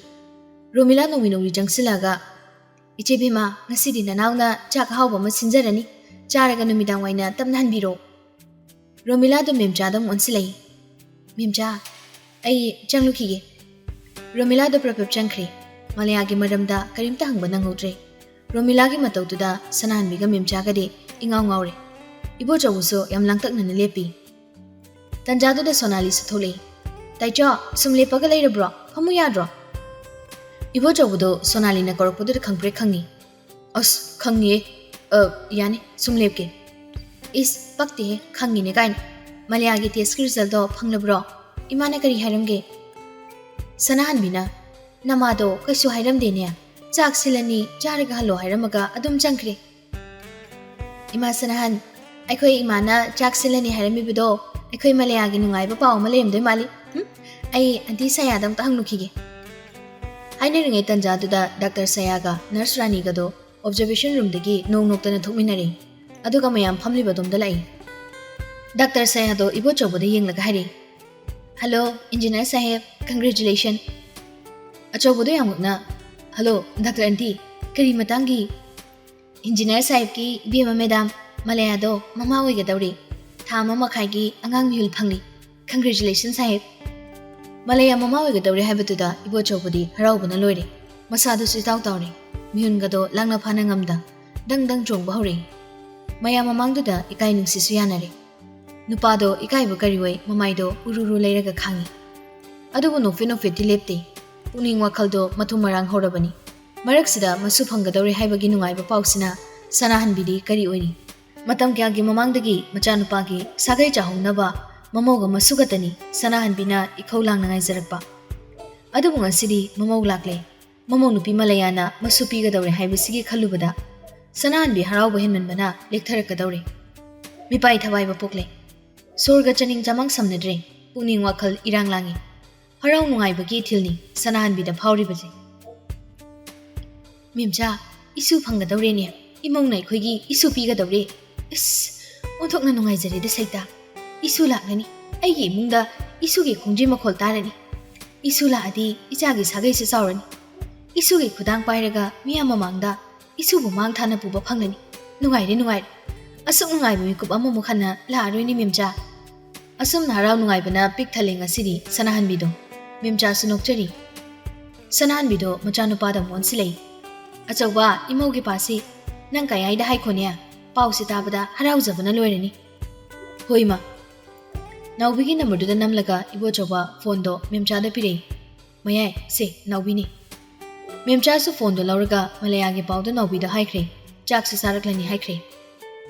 ꯔꯣꯃꯤꯂꯥ ꯅꯧꯔꯤ ꯅꯧꯔꯤ ꯆꯪꯁꯤꯜꯂꯛꯑꯒ, "ꯏꯆꯦ ꯕꯦꯝꯃ, ꯉꯁꯤꯗꯤ ꯅꯅꯥꯎꯅ ꯆꯥꯛ ꯑꯍꯥꯎꯕ ꯑꯃ ꯁꯤꯟꯖꯔꯅꯤ꯫ ꯆꯥꯔꯒ ꯅꯨꯃꯤꯗꯥꯡ ꯋꯥꯏꯅ ꯇꯞꯅ ꯍꯟꯕꯤꯔꯣ꯫" ꯔꯣꯃꯤꯂꯥꯗꯣ ꯃꯦꯝꯆꯥꯗ ꯑꯃꯨꯛ ꯑꯣꯟꯁꯤꯜꯂꯛꯏ꯫ "ꯃꯦꯝꯆꯥ, ꯑꯩ ꯆꯪꯂꯨꯈꯤꯒꯦ꯫" ꯔꯣꯃꯤꯂꯥꯗꯣ ꯄ꯭ꯔꯞ ꯄ꯭ꯔꯞ ꯆꯪꯈ꯭ꯔꯦ꯫ ꯃꯥꯂꯦꯌꯥꯒꯤ ꯃꯔꯝꯗ ꯀꯔꯤꯝꯇ ꯍꯪꯕ ꯅꯪꯍꯧꯗ꯭ꯔꯦ꯫ ꯔꯣꯃꯤꯂꯥꯒꯤ ꯃꯇꯧꯗꯨꯗ ꯁꯅꯥꯍꯟꯕꯤꯒ ꯃꯦꯝꯆꯥꯒꯗꯤ ꯏꯉꯥꯎ ꯉꯥꯎꯔꯦ꯫ ꯏꯕꯣꯆꯧꯕꯁꯨ ꯌꯥꯝ ꯂꯥꯡꯇꯛꯅꯅ ꯂꯦꯞꯄꯤ꯫ ꯇꯟꯖꯥꯗꯨꯗ ꯁꯣꯅꯥꯂꯤꯁꯨ ꯊꯣꯛꯂꯛꯏ꯫ "ꯇꯥꯏꯆꯥ, ꯁꯨꯝ ꯂꯦꯞꯄꯒ ꯂꯩꯔꯕ꯭ꯔꯣ? ꯐꯝꯃꯨ ꯌꯥꯗ꯭ꯔꯣ?" ꯏꯕꯣꯆꯧꯕꯗꯣ ꯁꯣꯅꯥꯂꯤꯅ ꯀꯧꯔꯛꯄꯗꯨꯗ ꯈꯪꯄ꯭ꯔꯦꯛ ꯈꯪꯉꯤ꯫ "ꯑꯁ, ꯈꯪꯉꯤꯌꯦ꯫ ꯑ, ꯌꯥꯅꯤ, ꯁꯨꯝ ꯂꯦꯞꯀꯦ꯫" "ꯏꯁ, ꯄꯛꯇꯦꯍꯦ, ꯈꯪꯉꯤꯅꯦ ꯀꯥꯏꯅ꯫ ꯃꯥꯂꯦꯌꯥꯒꯤ ꯇꯦꯁꯀꯤ ꯔꯤꯖꯜꯗꯣ ꯐꯪꯂꯕ꯭ꯔꯣ? ꯏꯃꯥꯅ ꯀꯔꯤ ꯍꯥꯏꯔꯝꯒꯦ?" ꯁꯅꯥꯍꯟꯕꯤꯅ, "ꯅꯃꯥꯗꯣ ꯀꯩꯁꯨ ꯍꯥꯏꯔꯝꯗꯦꯅꯦ꯫ ꯆꯥꯛ ꯁꯤꯜꯂꯅꯤ, ꯆꯥꯔꯒ ꯍꯜꯂꯣ ꯍꯥꯏꯔꯝꯃꯒ ꯑꯗꯨꯝ ꯆꯪꯈ꯭ꯔꯦ꯫" "ꯏꯃꯥ ꯁꯅꯥꯍꯟ, ꯑꯩꯈꯣꯏ ꯏꯃꯥꯅ ꯆꯥꯛ ꯁꯤꯜꯂꯅꯤ ꯍꯥꯏꯔꯝꯃꯤꯕꯗꯣ ꯑꯩꯈꯣꯏ ꯃꯥꯂꯦꯌꯥꯒꯤ ꯅꯨꯡꯉꯥꯏꯕ ꯄꯥꯎ ꯑꯃ ꯂꯩꯔꯝꯗꯣꯏ ꯃꯥꯜꯂꯤ꯫ ꯍꯨꯝ? ꯑꯩ ꯑꯟꯇꯤ ꯁꯌꯥꯗ ꯑꯝꯇ ꯍꯪꯂꯨꯈꯤꯒꯦ꯫" ꯍꯥꯏꯅꯔꯤꯉꯩ ꯇꯟꯖꯥꯗꯨꯗ ꯗꯥꯛꯇꯔ ꯁꯌꯥꯒ ꯅꯔꯁ ꯔꯥꯅꯤꯒꯗꯣ ꯑꯣꯕꯖꯔꯕꯦꯁꯟ ꯔꯨꯝꯗꯒꯤ ꯅꯣꯛ ꯅꯣꯛꯇꯅ ꯊꯣꯛꯃꯤꯟꯅꯔꯦ꯫ ꯑꯗꯨꯒ ꯃꯌꯥꯝ ꯐꯝꯂꯤꯕ ꯑꯗꯣꯝꯗ ꯂꯥꯛꯏ꯫ ꯗꯥꯛꯇꯔ ꯁꯌꯥꯗꯣ ꯏꯕꯣꯆꯧꯕꯗ ꯌꯦꯡꯂꯒ ꯍꯥꯏꯔꯛꯏ, "ꯍꯜꯂꯣ, ꯏꯟꯖꯤꯅꯤꯌꯔ ꯁꯥꯍꯦꯕ, ꯀꯪꯒ꯭ꯔꯦꯆꯨꯂꯦꯁꯟ꯫" ꯑꯆꯧꯕꯗꯣ ꯌꯥꯝ ꯉꯛꯅ, "ꯍꯜꯂꯣ, ꯗꯥꯛꯇꯔ ꯑꯟꯇꯤ, ꯀꯔꯤ ꯃꯇꯥꯡꯒꯤ?" "ꯏꯟꯖꯤꯅꯤꯌꯔ ꯁꯥꯍꯦꯕꯀꯤ ꯏꯕꯦꯝꯃ ꯃꯦꯗꯥꯝ, ꯃꯥꯂꯦꯌꯥꯗꯣ ꯃꯃꯥ ꯑꯣꯏꯒꯗꯧꯔꯦ꯫ ꯊꯥ ꯑꯃ ꯃꯈꯥꯏꯒꯤ ꯑꯉꯥꯡ ꯃꯤꯍꯨꯜ ꯐꯪꯂꯤ꯫ ꯀꯪꯒ꯭ꯔꯦꯆꯨꯂꯦꯁꯟ ꯁꯥꯍꯦꯕ꯫" ꯃꯥꯂꯦꯌꯥ ꯃꯃꯥ ꯑꯣꯏꯒꯗꯧꯔꯦ ꯍꯥꯏꯕꯗꯨꯗ ꯏꯕꯣꯆꯧꯕꯗꯤ ꯍꯔꯥꯎꯕꯅ ꯂꯣꯏꯔꯦ꯫ ꯃꯁꯥꯗꯨꯁꯨ ꯏꯇꯥꯎ ꯇꯥꯎꯔꯦ꯫ ꯃꯤꯍꯨꯟꯒꯗꯣ ꯂꯥꯡꯅ ꯐꯥꯅ ꯉꯝꯗ ꯗꯪ ꯗꯪ ꯆꯣꯡꯕ ꯍꯧꯔꯛꯏ꯫ ꯃꯌꯥꯝ ꯃꯃꯥꯡꯗꯨꯗ ꯏꯀꯥꯏ ꯅꯨꯡꯁꯤꯁꯨ ꯌꯥꯅꯔꯦ꯫ ꯅꯨꯄꯥꯗꯣ ꯏꯀꯥꯏꯕ ꯀꯔꯤ ꯑꯣꯏ, ꯃꯃꯥꯏꯗꯣ ꯎꯔꯨ ꯎꯔꯨ ꯂꯩꯔꯒ ꯈꯥꯡꯉꯤ꯫ ꯑꯗꯨꯕꯨ ꯅꯣꯛꯐꯦꯠ ꯅꯣꯛꯐꯦꯠꯇꯤ ꯂꯦꯞꯇꯦ꯫ ꯄꯨꯛꯅꯤꯡ ꯋꯥꯈꯜꯗꯣ ꯃꯊꯨꯝ ꯃꯔꯥꯡ ꯍꯧꯔꯕꯅꯤ꯫ ꯃꯔꯛꯁꯤꯗ ꯃꯁꯨ ꯐꯪꯒꯗꯧꯔꯦ ꯍꯥꯏꯕꯒꯤ ꯅꯨꯡꯉꯥꯏꯕ ꯄꯥꯎꯁꯤꯅ ꯁꯅꯥꯍꯟꯕꯤꯗꯤ ꯀꯔꯤ ꯑꯣꯏꯔꯤ? ꯃꯇꯝ ꯀꯌꯥꯒꯤ ꯃꯃꯥꯡꯗꯒꯤ ꯃꯆꯥꯅꯨꯄꯥꯒꯤ ꯁꯥꯒꯩ ꯆꯥꯍꯧꯅꯕ ꯃꯃꯧꯒ ꯃꯁꯨ ꯈꯛꯇꯅꯤ ꯁꯅꯥꯍꯟꯕꯤꯅ ꯏꯈꯧ ꯂꯥꯡꯅ ꯉꯥꯏꯖꯔꯛꯄ꯫ ꯑꯗꯨꯕꯨ ꯉꯁꯤꯗꯤ ꯃꯃꯧ ꯂꯥꯛꯂꯦ꯫ ꯃꯃꯧ ꯅꯨꯄꯤ ꯃꯥꯂꯦꯌꯥꯅ ꯃꯁꯨ ꯄꯤꯒꯗꯧꯔꯦ ꯍꯥꯏꯕꯁꯤꯒꯤ ꯈꯜꯂꯨꯕꯗ ꯁꯅꯥꯍꯟꯕꯤ ꯍꯔꯥꯎꯕ ꯍꯦꯟꯃꯟꯕꯅ ꯂꯦꯛꯊꯔꯛꯀꯗꯧꯔꯦ꯫ ꯃꯤꯄꯥꯏ ꯊꯋꯥꯏꯕ ꯄꯣꯛꯂꯦ꯫ ꯁꯣꯔꯒ ꯆꯥꯅꯤꯡ ꯆꯃꯥꯡ ꯁꯝꯅꯗ꯭ꯔꯦ꯫ ꯄꯨꯛꯅꯤꯡ ꯋꯥꯈꯜ ꯏꯔꯥꯡ ꯂꯥꯡꯉꯤ꯫ ꯍꯔꯥꯎ ꯅꯨꯡꯉꯥꯏꯕꯒꯤ ꯏꯊꯤꯜꯅꯤ ꯁꯅꯥꯍꯟꯕꯤꯗ ꯐꯥꯎꯔꯤꯕꯁꯦ꯫ "ꯃꯦꯝꯆꯥ, ꯏꯁꯨ ꯐꯪꯒꯗꯧꯔꯦꯅꯦ꯫ ꯏꯃꯧꯅ ꯑꯩꯈꯣꯏꯒꯤ ꯏꯁꯨ ꯄꯤꯒꯗꯧꯔꯦ꯫ ꯏꯁ, ꯑꯣꯟꯊꯣꯛꯅ ꯅꯨꯡꯉꯥꯏꯖꯔꯦꯗ ꯁꯩꯇꯥ꯫ ꯏꯁꯨ ꯂꯥꯛꯂꯅꯤ꯫ ꯑꯩꯒꯤ ꯏꯃꯨꯡꯗ ꯏꯁꯨꯒꯤ ꯈꯣꯡꯖꯤ ꯃꯈꯣꯜ ꯇꯥꯔꯅꯤ꯫ ꯏꯁꯨ ꯂꯥꯛꯑꯗꯤ ꯏꯆꯥꯒꯤ ꯁꯥꯒꯩꯁꯨ ꯆꯥꯎꯔꯅꯤ꯫ ꯏꯁꯨꯒꯤ ꯈꯨꯗꯥꯡ ꯄꯥꯏꯔꯒ ꯃꯤꯌꯥꯝ ꯃꯃꯥꯡꯗ ꯏꯁꯨꯕꯨ ꯃꯥꯡ ꯊꯥꯅ ꯄꯨꯕ ꯐꯪꯂꯅꯤ꯫ ꯅꯨꯡꯉꯥꯏꯔꯦ, ꯅꯨꯡꯉꯥꯏꯔꯦ꯫ ꯑꯁꯨꯛ ꯅꯨꯡꯉꯥꯏꯕ ꯃꯤꯀꯨꯞ ꯑꯃꯃꯨꯛ ꯍꯟꯅ ꯂꯥꯛꯑꯔꯣꯏꯅꯦ ꯃꯦꯝꯆꯥ꯫" ꯑꯁꯨꯝꯅ ꯍꯔꯥꯎ ꯅꯨꯡꯉꯥꯏꯕꯅ ꯄꯤꯛ ꯊꯜꯂꯦ ꯉꯁꯤꯗꯤ ꯁꯅꯥꯍꯟꯕꯤꯗꯣ꯫ ꯃꯦꯝꯆꯥꯁꯨ ꯅꯣꯛꯆꯔꯤ꯫ ꯁꯅꯥꯍꯟꯕꯤꯗꯣ ꯃꯆꯥꯅꯨꯄꯥꯗ ꯑꯃꯨꯛ ꯑꯣꯟꯁꯤꯜꯂꯛꯏ꯫ "ꯑꯆꯧꯕ, ꯏꯃꯧꯒꯤ ꯄꯥꯁꯤ ꯅꯪ ꯀꯌꯥꯏꯗ ꯍꯥꯏꯈꯣꯅꯦ? ꯄꯥꯎꯁꯦ ꯇꯥꯕꯗ ꯍꯔꯥꯎꯖꯕꯅ ꯂꯣꯏꯔꯅꯤ꯫" "ꯍꯣꯏ, ꯏꯃꯥ꯫" ꯅꯥꯎꯕꯤꯒꯤ ꯅꯝꯕꯔꯗꯨꯗ ꯅꯝꯂꯒ ꯏꯕꯣꯆꯧꯕ ꯐꯣꯟꯗꯣ ꯃꯦꯝꯆꯥꯗ ꯄꯤꯔꯛꯏ꯫ "ꯃꯌꯥꯏ, ꯁꯦ, ꯅꯥꯎꯕꯤꯅꯤ꯫" ꯃꯦꯝꯆꯥꯁꯨ ꯐꯣꯟꯗꯣ ꯂꯧꯔꯒ ꯃꯂꯌꯥꯒꯤ ꯄꯥꯎꯗꯣ ꯅꯥꯎꯕꯤꯗ ꯍꯥꯏꯈ꯭ꯔꯦ꯫ ꯆꯥꯛꯁꯨ ꯆꯥꯔꯛꯂꯅꯤ ꯍꯥꯏꯈ꯭ꯔꯦ꯫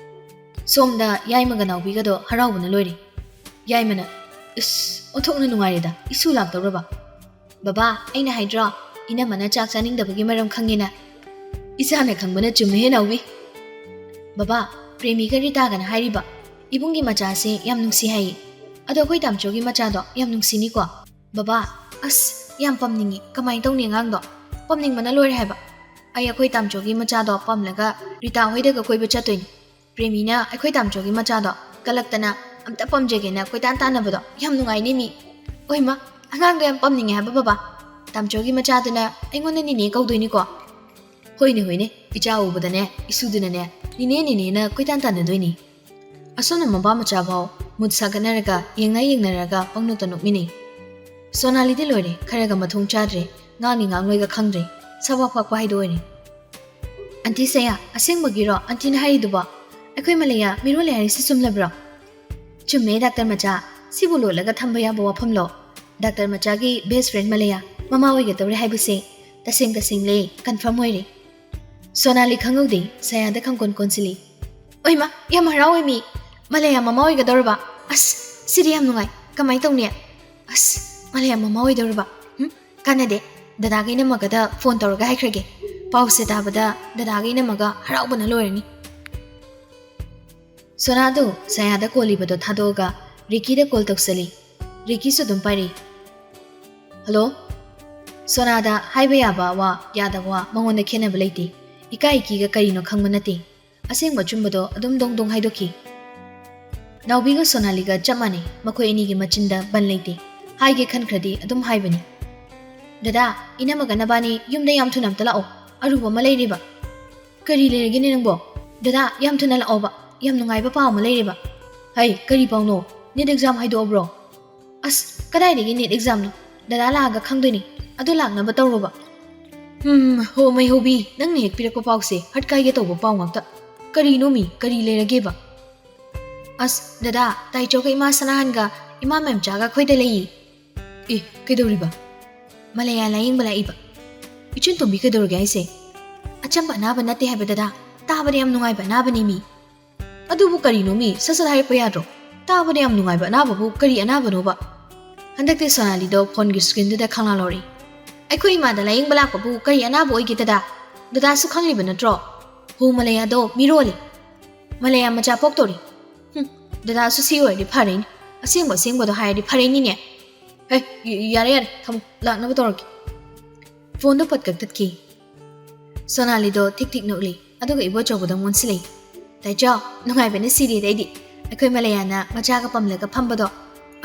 ꯁꯣꯝꯗ ꯌꯥꯏꯃꯒ ꯅꯥꯎꯕꯤꯒꯗꯣ ꯍꯔꯥꯎꯕꯅ ꯂꯣꯏꯔꯦ꯫ ꯌꯥꯏꯃꯅ, "ꯏꯁ, ꯑꯣꯟꯊꯣꯛꯅ ꯅꯨꯡꯉꯥꯏꯔꯦꯗ, ꯏꯁꯨ ꯂꯥꯛꯇꯧꯔꯕ꯫" "ꯕꯕꯥ, ꯑꯩꯅ ꯍꯥꯏꯗ꯭ꯔꯣ, ꯏꯅꯝꯃꯅ ꯆꯥꯛ ꯆꯥꯅꯤꯡꯗꯕꯒꯤ ꯃꯔꯝ ꯈꯪꯉꯦꯅ?" "ꯏꯆꯥꯅ ꯈꯪꯕꯅ ꯆꯨꯝꯃꯦꯍꯦ, ꯅꯥꯎꯕꯤ꯫" "ꯕꯕꯥ, ꯄ꯭ꯔꯦꯃꯤꯒ ꯔꯤꯇꯥꯒꯅ ꯍꯥꯏꯔꯤꯕ, ꯏꯕꯨꯡꯒꯤ ꯃꯆꯥꯁꯦ ꯌꯥꯝ ꯅꯨꯡꯁꯤ ꯍꯥꯏꯌꯦ꯫ ꯑꯗꯣ ꯑꯩꯈꯣꯏ ꯇꯥꯝꯆꯧꯒꯤ ꯃꯆꯥꯗꯣ ꯌꯥꯝ ꯅꯨꯡꯁꯤꯅꯤꯀꯣ?" "ꯕꯕꯥ, ꯑꯁ, ꯌꯥꯝ ꯄꯝꯅꯤꯡꯉꯤ꯫ ꯀꯃꯥꯏꯅ ꯇꯧꯅꯤ ꯑꯉꯥꯡꯗꯣ? ꯄꯝꯅꯤꯡꯕꯅ ꯂꯣꯏꯔꯦ ꯍꯥꯏꯕ꯫ ꯑꯩ ꯑꯩꯈꯣꯏ ꯇꯥꯝꯆꯧꯒꯤ ꯃꯆꯥꯗꯣ ꯄꯝꯂꯒ ꯔꯤꯇꯥ ꯍꯣꯏꯗꯒ ꯀꯣꯏꯕ ꯆꯠꯇꯣꯏꯅꯤ꯫ ꯄ꯭ꯔꯦꯃꯤꯅ ꯑꯩꯈꯣꯏ ꯇꯥꯝꯆꯧꯒꯤ ꯃꯆꯥꯗꯣ ꯀꯜꯂꯛꯇꯅ ꯑꯝꯇ ꯄꯝꯖꯒꯦꯅ ꯀꯣꯏꯇꯥꯟ ꯇꯥꯟꯅꯕꯗꯣ ꯌꯥꯝ ꯅꯨꯡꯉꯥꯏꯅꯤ ꯃꯤ꯫ ꯑꯣꯏꯃ, ꯑꯉꯥꯡꯗꯣ ꯌꯥꯝ ꯄꯝꯅꯤꯡꯉꯦ ꯍꯥꯏꯕ ꯕꯕꯥ꯫ ꯇꯥꯝꯆꯧꯒꯤ ꯃꯆꯥꯗꯨꯅ ꯑꯩꯉꯣꯟꯗ ꯅꯤꯅꯦ ꯀꯧꯗꯣꯏꯅꯤꯀꯣ?" "ꯍꯣꯏꯅꯦ, ꯍꯣꯏꯅꯦ, ꯏꯆꯥ ꯎꯕꯗꯅꯦ ꯏꯁꯨꯗꯨꯅꯅꯦ ꯅꯤꯅꯦ, ꯅꯤꯅꯦꯅ ꯀꯣꯏꯇꯥꯟ ꯇꯥꯟꯅꯗꯣꯏꯅꯤ꯫" ꯑꯁꯣꯝꯅ ꯃꯄꯥ ꯃꯆꯥ ꯐꯥꯎ ꯃꯨꯠ ꯁꯥꯒꯠꯅꯔꯒ ꯌꯦꯡꯅ ꯌꯦꯡꯅꯔꯒ ꯄꯪꯅꯣꯛꯇ ꯅꯣꯛꯃꯤꯟꯅꯩ꯫ ꯁꯣꯅꯥꯂꯤꯗꯤ ꯂꯣꯏꯔꯦ, ꯈꯔꯒ ꯃꯊꯣꯡ ꯆꯥꯗ꯭ꯔꯦ, ꯉꯥꯡꯅꯤ ꯉꯥꯡꯂꯣꯏꯒ ꯈꯪꯗ꯭ꯔꯦ, ꯁꯕꯥꯛ ꯐꯥꯛꯄ ꯍꯥꯏꯗꯣ ꯑꯣꯏꯔꯦ꯫ "ꯑꯟꯇꯤ ꯁꯌꯥ, ꯑꯁꯦꯡꯕꯒꯤꯔꯣ ꯑꯟꯇꯤꯅ ꯍꯥꯏꯔꯤꯗꯨꯕꯣ? ꯑꯩꯈꯣꯏ ꯃꯂꯩꯌꯥ ꯃꯤꯔꯣꯜꯂꯦ ꯍꯥꯏꯔꯤꯁꯤ ꯆꯨꯝꯂꯕ꯭ꯔꯣ?" "ꯆꯨꯝꯃꯦ ꯗꯥꯛꯇꯔ ꯃꯆꯥ, ꯁꯤꯕꯨ ꯂꯣꯠꯂꯒ ꯊꯝꯕ ꯌꯥꯕ ꯋꯥꯐꯝꯂꯣ? ꯗꯥꯛꯇꯔ ꯃꯆꯥꯒꯤ ꯕꯦꯁ ꯐ꯭ꯔꯦꯟ ꯃꯂꯩꯌꯥ ꯃꯃꯥ ꯑꯣꯏꯒꯗꯧꯔꯦ ꯍꯥꯏꯕꯁꯦ ꯇꯁꯦꯡ ꯇꯁꯦꯡꯂꯦ, ꯀꯟꯐꯥꯔꯝ ꯑꯣꯏꯔꯦ꯫" ꯁꯣꯅꯥꯂꯤ ꯈꯪꯍꯧꯗꯦ, ꯁꯌꯥꯗ ꯈꯪꯀꯣꯟ ꯀꯣꯟꯁꯤꯜꯂꯤ꯫ "ꯑꯣꯏꯃ, ꯌꯥꯝ ꯍꯔꯥꯎꯋꯦ ꯃꯤ, ꯃꯂꯩꯌꯥ ꯃꯃꯥ ꯑꯣꯏꯒꯗꯧꯔꯕ? ꯑꯁ, ꯁꯤꯗꯤ ꯌꯥꯝ ꯅꯨꯡꯉꯥꯏ, ꯀꯃꯥꯏ ꯇꯧꯅꯤ? ꯑꯁ, ꯃꯂꯩꯌꯥ ꯃꯃꯥ ꯑꯣꯏꯗꯧꯔꯕ? ꯍꯨꯝ, ꯀꯥꯟꯅꯗꯦ, ꯗꯗꯥꯒ ꯏꯅꯝꯃꯒꯗ ꯐꯣꯟ ꯇꯧꯔꯒ ꯍꯥꯏꯈ꯭ꯔꯒꯦ꯫ ꯄꯥꯎꯁꯦ ꯇꯥꯕꯗ ꯗꯗꯥꯒ ꯏꯅꯝꯃꯒ ꯍꯔꯥꯎꯕꯅ ꯂꯣꯏꯔꯅꯤ꯫" ꯁꯣꯅꯥꯗꯨ ꯁꯌꯥꯗ ꯀꯣꯜꯂꯤꯕꯗꯣ ꯊꯥꯗꯣꯛꯑꯒ ꯔꯤꯀꯤꯗ ꯀꯣꯜ ꯇꯧꯁꯜꯂꯤ꯫ ꯔꯤꯀꯤꯁꯨ ꯑꯗꯨꯝ ꯄꯥꯏꯔꯛꯏ꯫ "ꯍꯜꯂꯣ?" ꯁꯣꯅꯥꯗ ꯍꯥꯏꯕ ꯌꯥꯕ ꯋꯥ, ꯌꯥꯗꯕ ꯋꯥ ꯃꯉꯣꯟꯗ ꯈꯦꯠꯅꯕ ꯂꯩꯇꯦ꯫ ꯏꯀꯥꯏ ꯏꯀꯤꯒ ꯀꯔꯤꯅꯣ ꯈꯪꯕ ꯅꯠꯇꯦ꯫ ꯑꯁꯦꯡꯕ ꯑꯆꯨꯝꯕꯗꯣ ꯑꯗꯨꯝ ꯗꯣꯡ ꯗꯣꯡ ꯍꯥꯏꯗꯣꯛꯈꯤ꯫ ꯅꯥꯎꯕꯤꯒ ꯁꯣꯅꯥꯂꯤꯒ ꯆꯞ ꯃꯥꯟꯅꯩ, ꯃꯈꯣꯏ ꯑꯅꯤꯒꯤ ꯃꯆꯤꯟꯗ ꯕꯟ ꯂꯩꯇꯦ꯫ ꯍꯥꯏꯒꯦ ꯈꯟꯈ꯭ꯔꯗꯤ ꯑꯗꯨꯝ ꯍꯥꯏꯕꯅꯤ꯫ "ꯗꯗꯥ, ꯏꯅꯝꯃꯒ ꯅꯕꯥꯅꯤ ꯌꯨꯝꯗ ꯌꯥꯝ ꯊꯨꯅ ꯑꯝꯇ ꯂꯥꯛꯑꯣ, ꯑꯔꯨꯕ ꯑꯃ ꯂꯩꯔꯦꯕ꯫" "ꯀꯔꯤ ꯂꯩꯔꯒꯦꯅꯦ ꯅꯪꯕꯣ?" "ꯗꯗꯥ, ꯌꯥꯝ ꯊꯨꯅ ꯂꯥꯛꯑꯣꯕ, ꯌꯥꯝ ꯅꯨꯡꯉꯥꯏꯕ ꯄꯥꯎ ꯑꯃ ꯂꯩꯔꯦꯕ꯫" "ꯍꯩ, ꯀꯔꯤ ꯄꯥꯎꯅꯣ? Neat exam ꯍꯥꯏꯗꯣꯛꯑꯕ꯭ꯔꯣ?" "ꯑꯁ, ꯀꯗꯥꯏꯗꯒꯤ ꯅꯤꯠ ꯑꯦꯛꯖꯥꯝꯅꯣ? ꯗꯗꯥ ꯂꯥꯛꯑꯒ ꯈꯪꯗꯣꯏꯅꯤ꯫" ꯑꯗꯨ ꯂꯥꯛꯅꯕ ꯇꯧꯔꯣꯕ꯫ ꯍꯝ, ꯍꯣ, ꯃꯩꯍꯧꯕꯤ, ꯅꯪꯅ ꯍꯦꯛ ꯄꯤꯔꯛꯄ ꯄꯥꯎꯁꯦ heart ꯀꯥꯏꯒꯦ ꯇꯧꯕ ꯄꯥꯎ ꯉꯥꯛꯇ꯫ ꯀꯔꯤꯅꯣꯃꯤ, ꯀꯔꯤ ꯂꯩꯔꯒꯦꯕ? ꯑꯁ, ꯗꯗꯥ, ꯇꯥꯏꯆꯧꯒ ꯏꯃꯥ ꯁꯅꯥꯍꯟꯒ ꯏꯃꯥ ꯃꯦꯝꯆꯥꯒ ꯑꯩꯈꯣꯏꯗ ꯂꯩꯌꯦ꯫ ꯑꯦ, ꯀꯩꯗꯧꯔꯤꯕ? ꯃꯂꯌꯥ ꯂꯥꯌꯦꯡꯕ ꯂꯥꯛꯏꯕ꯫ ꯏꯆꯟ ꯇꯣꯝꯕꯤ ꯀꯩꯗꯧꯔꯒꯦ ꯍꯥꯏꯁꯦ? ꯑꯆꯝꯕ ꯑꯅꯥꯕ ꯅꯠꯇꯦ ꯍꯥꯏꯕ ꯗꯗꯥ, ꯇꯥꯕꯗ ꯌꯥꯝ ꯅꯨꯡꯉꯥꯏꯕ ꯑꯅꯥꯕꯅꯦ ꯃꯤ꯫ ꯑꯗꯨꯕꯨ ꯀꯔꯤꯅꯣ ꯃꯤ, ꯁꯠ ꯁꯠ ꯍꯥꯏꯔꯛꯄ ꯌꯥꯗ꯭ꯔꯣ? ꯇꯥꯕꯗ ꯌꯥꯝ ꯅꯨꯡꯉꯥꯏꯕ ꯑꯅꯥꯕꯕꯨ ꯀꯔꯤ ꯑꯅꯥꯕꯅꯣꯕ? ꯍꯟꯗꯛꯇꯤ ꯁꯣꯅꯥꯂꯤꯗꯣ phoneꯒꯤ screenꯗꯨꯗ ꯈꯪꯂꯥꯂꯣꯔꯦ꯫ ꯑꯩꯈꯣꯏ ꯏꯃꯥꯗ ꯂꯥꯌꯦꯡꯕ ꯂꯥꯛꯄꯕꯨ ꯀꯔꯤ ꯑꯅꯥꯕ ꯑꯣꯏꯒꯦ ꯗꯗꯥ? ꯗꯗꯥꯁꯨ ꯈꯪꯂꯤꯕ ꯅꯠꯇ꯭ꯔꯣ? ꯍꯣ, ꯃꯂꯌꯥꯗꯣ ꯃꯤꯔꯣꯜꯂꯦ꯫ ꯃꯂꯌꯥ ꯃꯆꯥ ꯄꯣꯛꯇꯧꯔꯤ꯫ ꯍꯨꯝ, ꯗꯗꯥꯁꯨ ꯁꯤ ꯑꯣꯏꯔꯗꯤ ꯐꯔꯦꯅꯦ꯫ ꯑꯁꯦꯡꯕ ꯑꯁꯦꯡꯕꯗꯣ ꯍꯥꯏꯔꯗꯤ ꯐꯔꯦꯅꯤꯅꯦ꯫ ꯍꯦ, ꯌ-, ꯌꯥꯔꯦ ꯌꯥꯔꯦ, ꯊꯝꯃꯣ, ꯂꯥꯛꯅꯕ ꯇꯧꯔꯒꯦ꯫ Phoneꯗꯣ ꯄꯠ ꯀꯛꯊꯠꯈꯤ꯫ ꯁꯣꯅꯥꯂꯤꯗꯣ ꯊꯤꯛ ꯊꯤꯛ ꯅꯣꯛꯂꯤ, ꯑꯗꯨꯒ ꯏꯕꯣꯆꯧꯕꯗ ꯑꯃꯨꯛ ꯑꯣꯟꯁꯤꯜꯂꯛꯏ꯫ ꯇꯥꯏꯆꯥꯎ, ꯅꯨꯡꯉꯥꯏꯕꯅ ꯁꯤꯔꯦꯗ ꯑꯩꯗꯤ꯫ ꯑꯩꯈꯣꯏ ꯃꯂꯌꯥꯅ ꯃꯆꯥꯒ ꯄꯝꯂꯒ ꯐꯝꯕꯗꯣ꯫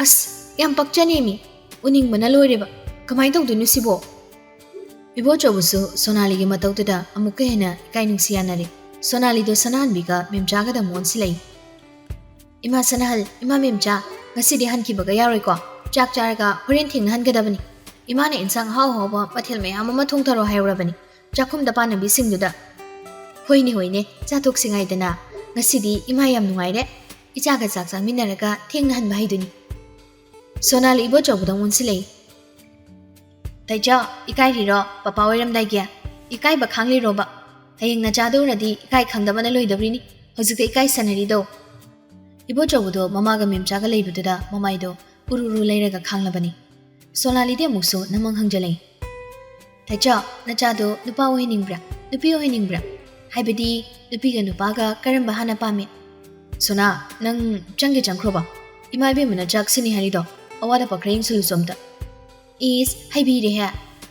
ꯑꯁ, ꯌꯥꯝ ꯄꯛꯆꯅꯦꯃꯤ꯫ ꯎꯅꯤꯡꯕꯅ ꯂꯣꯏꯔꯦꯕ꯫ ꯀꯃꯥꯏꯅ ꯇꯧꯗꯣꯏꯅꯣ ꯁꯤꯕꯣ? ꯏꯕꯣꯆꯧꯕꯁꯨ ꯁꯣꯅꯥꯂꯤꯒꯤ ꯃꯇꯧꯗꯨꯗ ꯑꯃꯨꯛꯀ ꯍꯦꯟꯅ ꯏꯀꯥꯏ ꯅꯨꯡꯁꯤ ꯌꯥꯅꯔꯦ꯫ ꯁꯣꯅꯥꯂꯤꯗꯣ ꯁꯅꯥꯍꯟꯕꯤꯒ ꯃꯦꯝꯆꯥꯒꯗ ꯑꯃꯨꯛ ꯑꯣꯟꯁꯤꯜꯂꯛꯏ꯫ ꯏꯃꯥ ꯁꯅꯥꯍꯜ, ꯏꯃꯥ ꯃꯦꯝꯆꯥ, ꯉꯁꯤꯗꯤ ꯍꯟꯈꯤꯕꯒ ꯌꯥꯔꯣꯏꯀꯣ? ꯆꯥꯛ ꯆꯥꯔꯒ ꯍꯣꯔꯦꯟ ꯊꯦꯡꯅ ꯍꯟꯒꯗꯕꯅꯤ꯫ ꯏꯃꯥꯅ ꯏꯟꯁꯥꯡ ꯑꯍꯥꯎ ꯑꯍꯥꯎꯕ ꯃꯊꯦꯜ ꯃꯌꯥꯝ ꯑꯃ ꯊꯣꯡꯊꯔꯣ ꯍꯥꯏꯍꯧꯔꯕꯅꯤ꯫ ꯆꯥꯛꯈꯨꯝꯗ ꯄꯥꯟꯅꯕꯤꯁꯤꯡꯗꯨꯗ꯫ ꯍꯣꯏꯅꯦ, ꯍꯣꯏꯅꯦ, ꯆꯥꯊꯣꯛꯁꯤ ꯉꯥꯏꯗꯅ꯫ ꯉꯁꯤꯗꯤ ꯏꯃꯥ ꯌꯥꯝ ꯅꯨꯡꯉꯥꯏꯔꯦ꯫ ꯏꯆꯥꯒ ꯆꯥꯛ ꯆꯥꯃꯤꯟꯅꯔꯒ ꯊꯦꯡꯅ ꯍꯟꯕ ꯍꯥꯏꯗꯨꯅꯤ꯫ ꯁꯣꯅꯥꯂꯤ ꯏꯕꯣꯆꯧꯕꯗ ꯑꯃꯨꯛ ꯑꯣꯟꯁꯤꯜꯂꯛꯏ꯫ ꯇꯥꯏꯆꯥꯎ, ꯏꯀꯥꯏꯔꯤꯔꯣ ꯄꯄꯥ ꯑꯣꯏꯔꯝꯗꯥꯏꯒꯤ? ꯏꯀꯥꯏꯕ ꯈꯥꯡꯂꯤꯔꯣꯕ? ꯍꯌꯦꯡ ꯅꯆꯥꯗꯣ ꯎꯔꯗꯤ ꯏꯀꯥꯏ ꯈꯪꯗꯕꯅ ꯂꯣꯏꯗꯧꯔꯤꯅꯤ꯫ ꯍꯧꯖꯤꯛꯇ ꯏꯀꯥꯏ ꯁꯥꯟꯅꯔꯤꯗꯣ꯫ ꯏꯕꯣꯆꯧꯕꯗꯣ ꯃꯃꯥꯒ ꯃꯦꯝꯆꯥꯒ ꯂꯩꯕꯗꯨꯗ ꯃꯃꯥꯏꯗꯣ ꯎꯔꯨ ꯎꯔꯨ ꯂꯩꯔꯒ ꯈꯥꯡꯂꯕꯅꯤ꯫ ꯁꯣꯅꯥꯂꯤꯗꯤ ꯑꯃꯨꯛꯁꯨ ꯅꯃꯪ ꯍꯪꯖꯜꯂꯛꯏ꯫ ꯇꯥꯏꯆꯥꯎ, ꯅꯆꯥꯗꯣ ꯅꯨꯄꯥ ꯑꯣꯏꯍꯟꯅꯤꯡꯕ꯭ꯔꯥ? ꯅꯨꯄꯤ ꯑꯣꯏꯍꯟꯅꯤꯡꯕ꯭ꯔꯥ? ꯍꯥꯏꯕꯗꯤ ꯅꯨꯄꯤꯒ ꯅꯨꯄꯥꯒ ꯀꯔꯝꯕ ꯍꯥꯟꯅ ꯄꯥꯝꯃꯤ? ꯁꯣꯅꯥ, ꯅꯪ ꯆꯪꯒꯦ ꯆꯪꯈ꯭ꯔꯣꯕ꯫ ꯏꯃꯥ ꯏꯕꯦꯝꯃꯅ ꯆꯥꯛ ꯁꯤꯟꯅꯤ ꯍꯥꯏꯔꯤꯗꯣ ꯑꯋꯥꯠ ꯑꯄꯥ ꯈꯔ ꯌꯦꯡꯁꯤꯜꯂꯨꯆꯣ ꯑꯝꯇ꯫ ꯏꯁ, ꯍꯩꯕꯤꯔꯦꯍꯦ꯫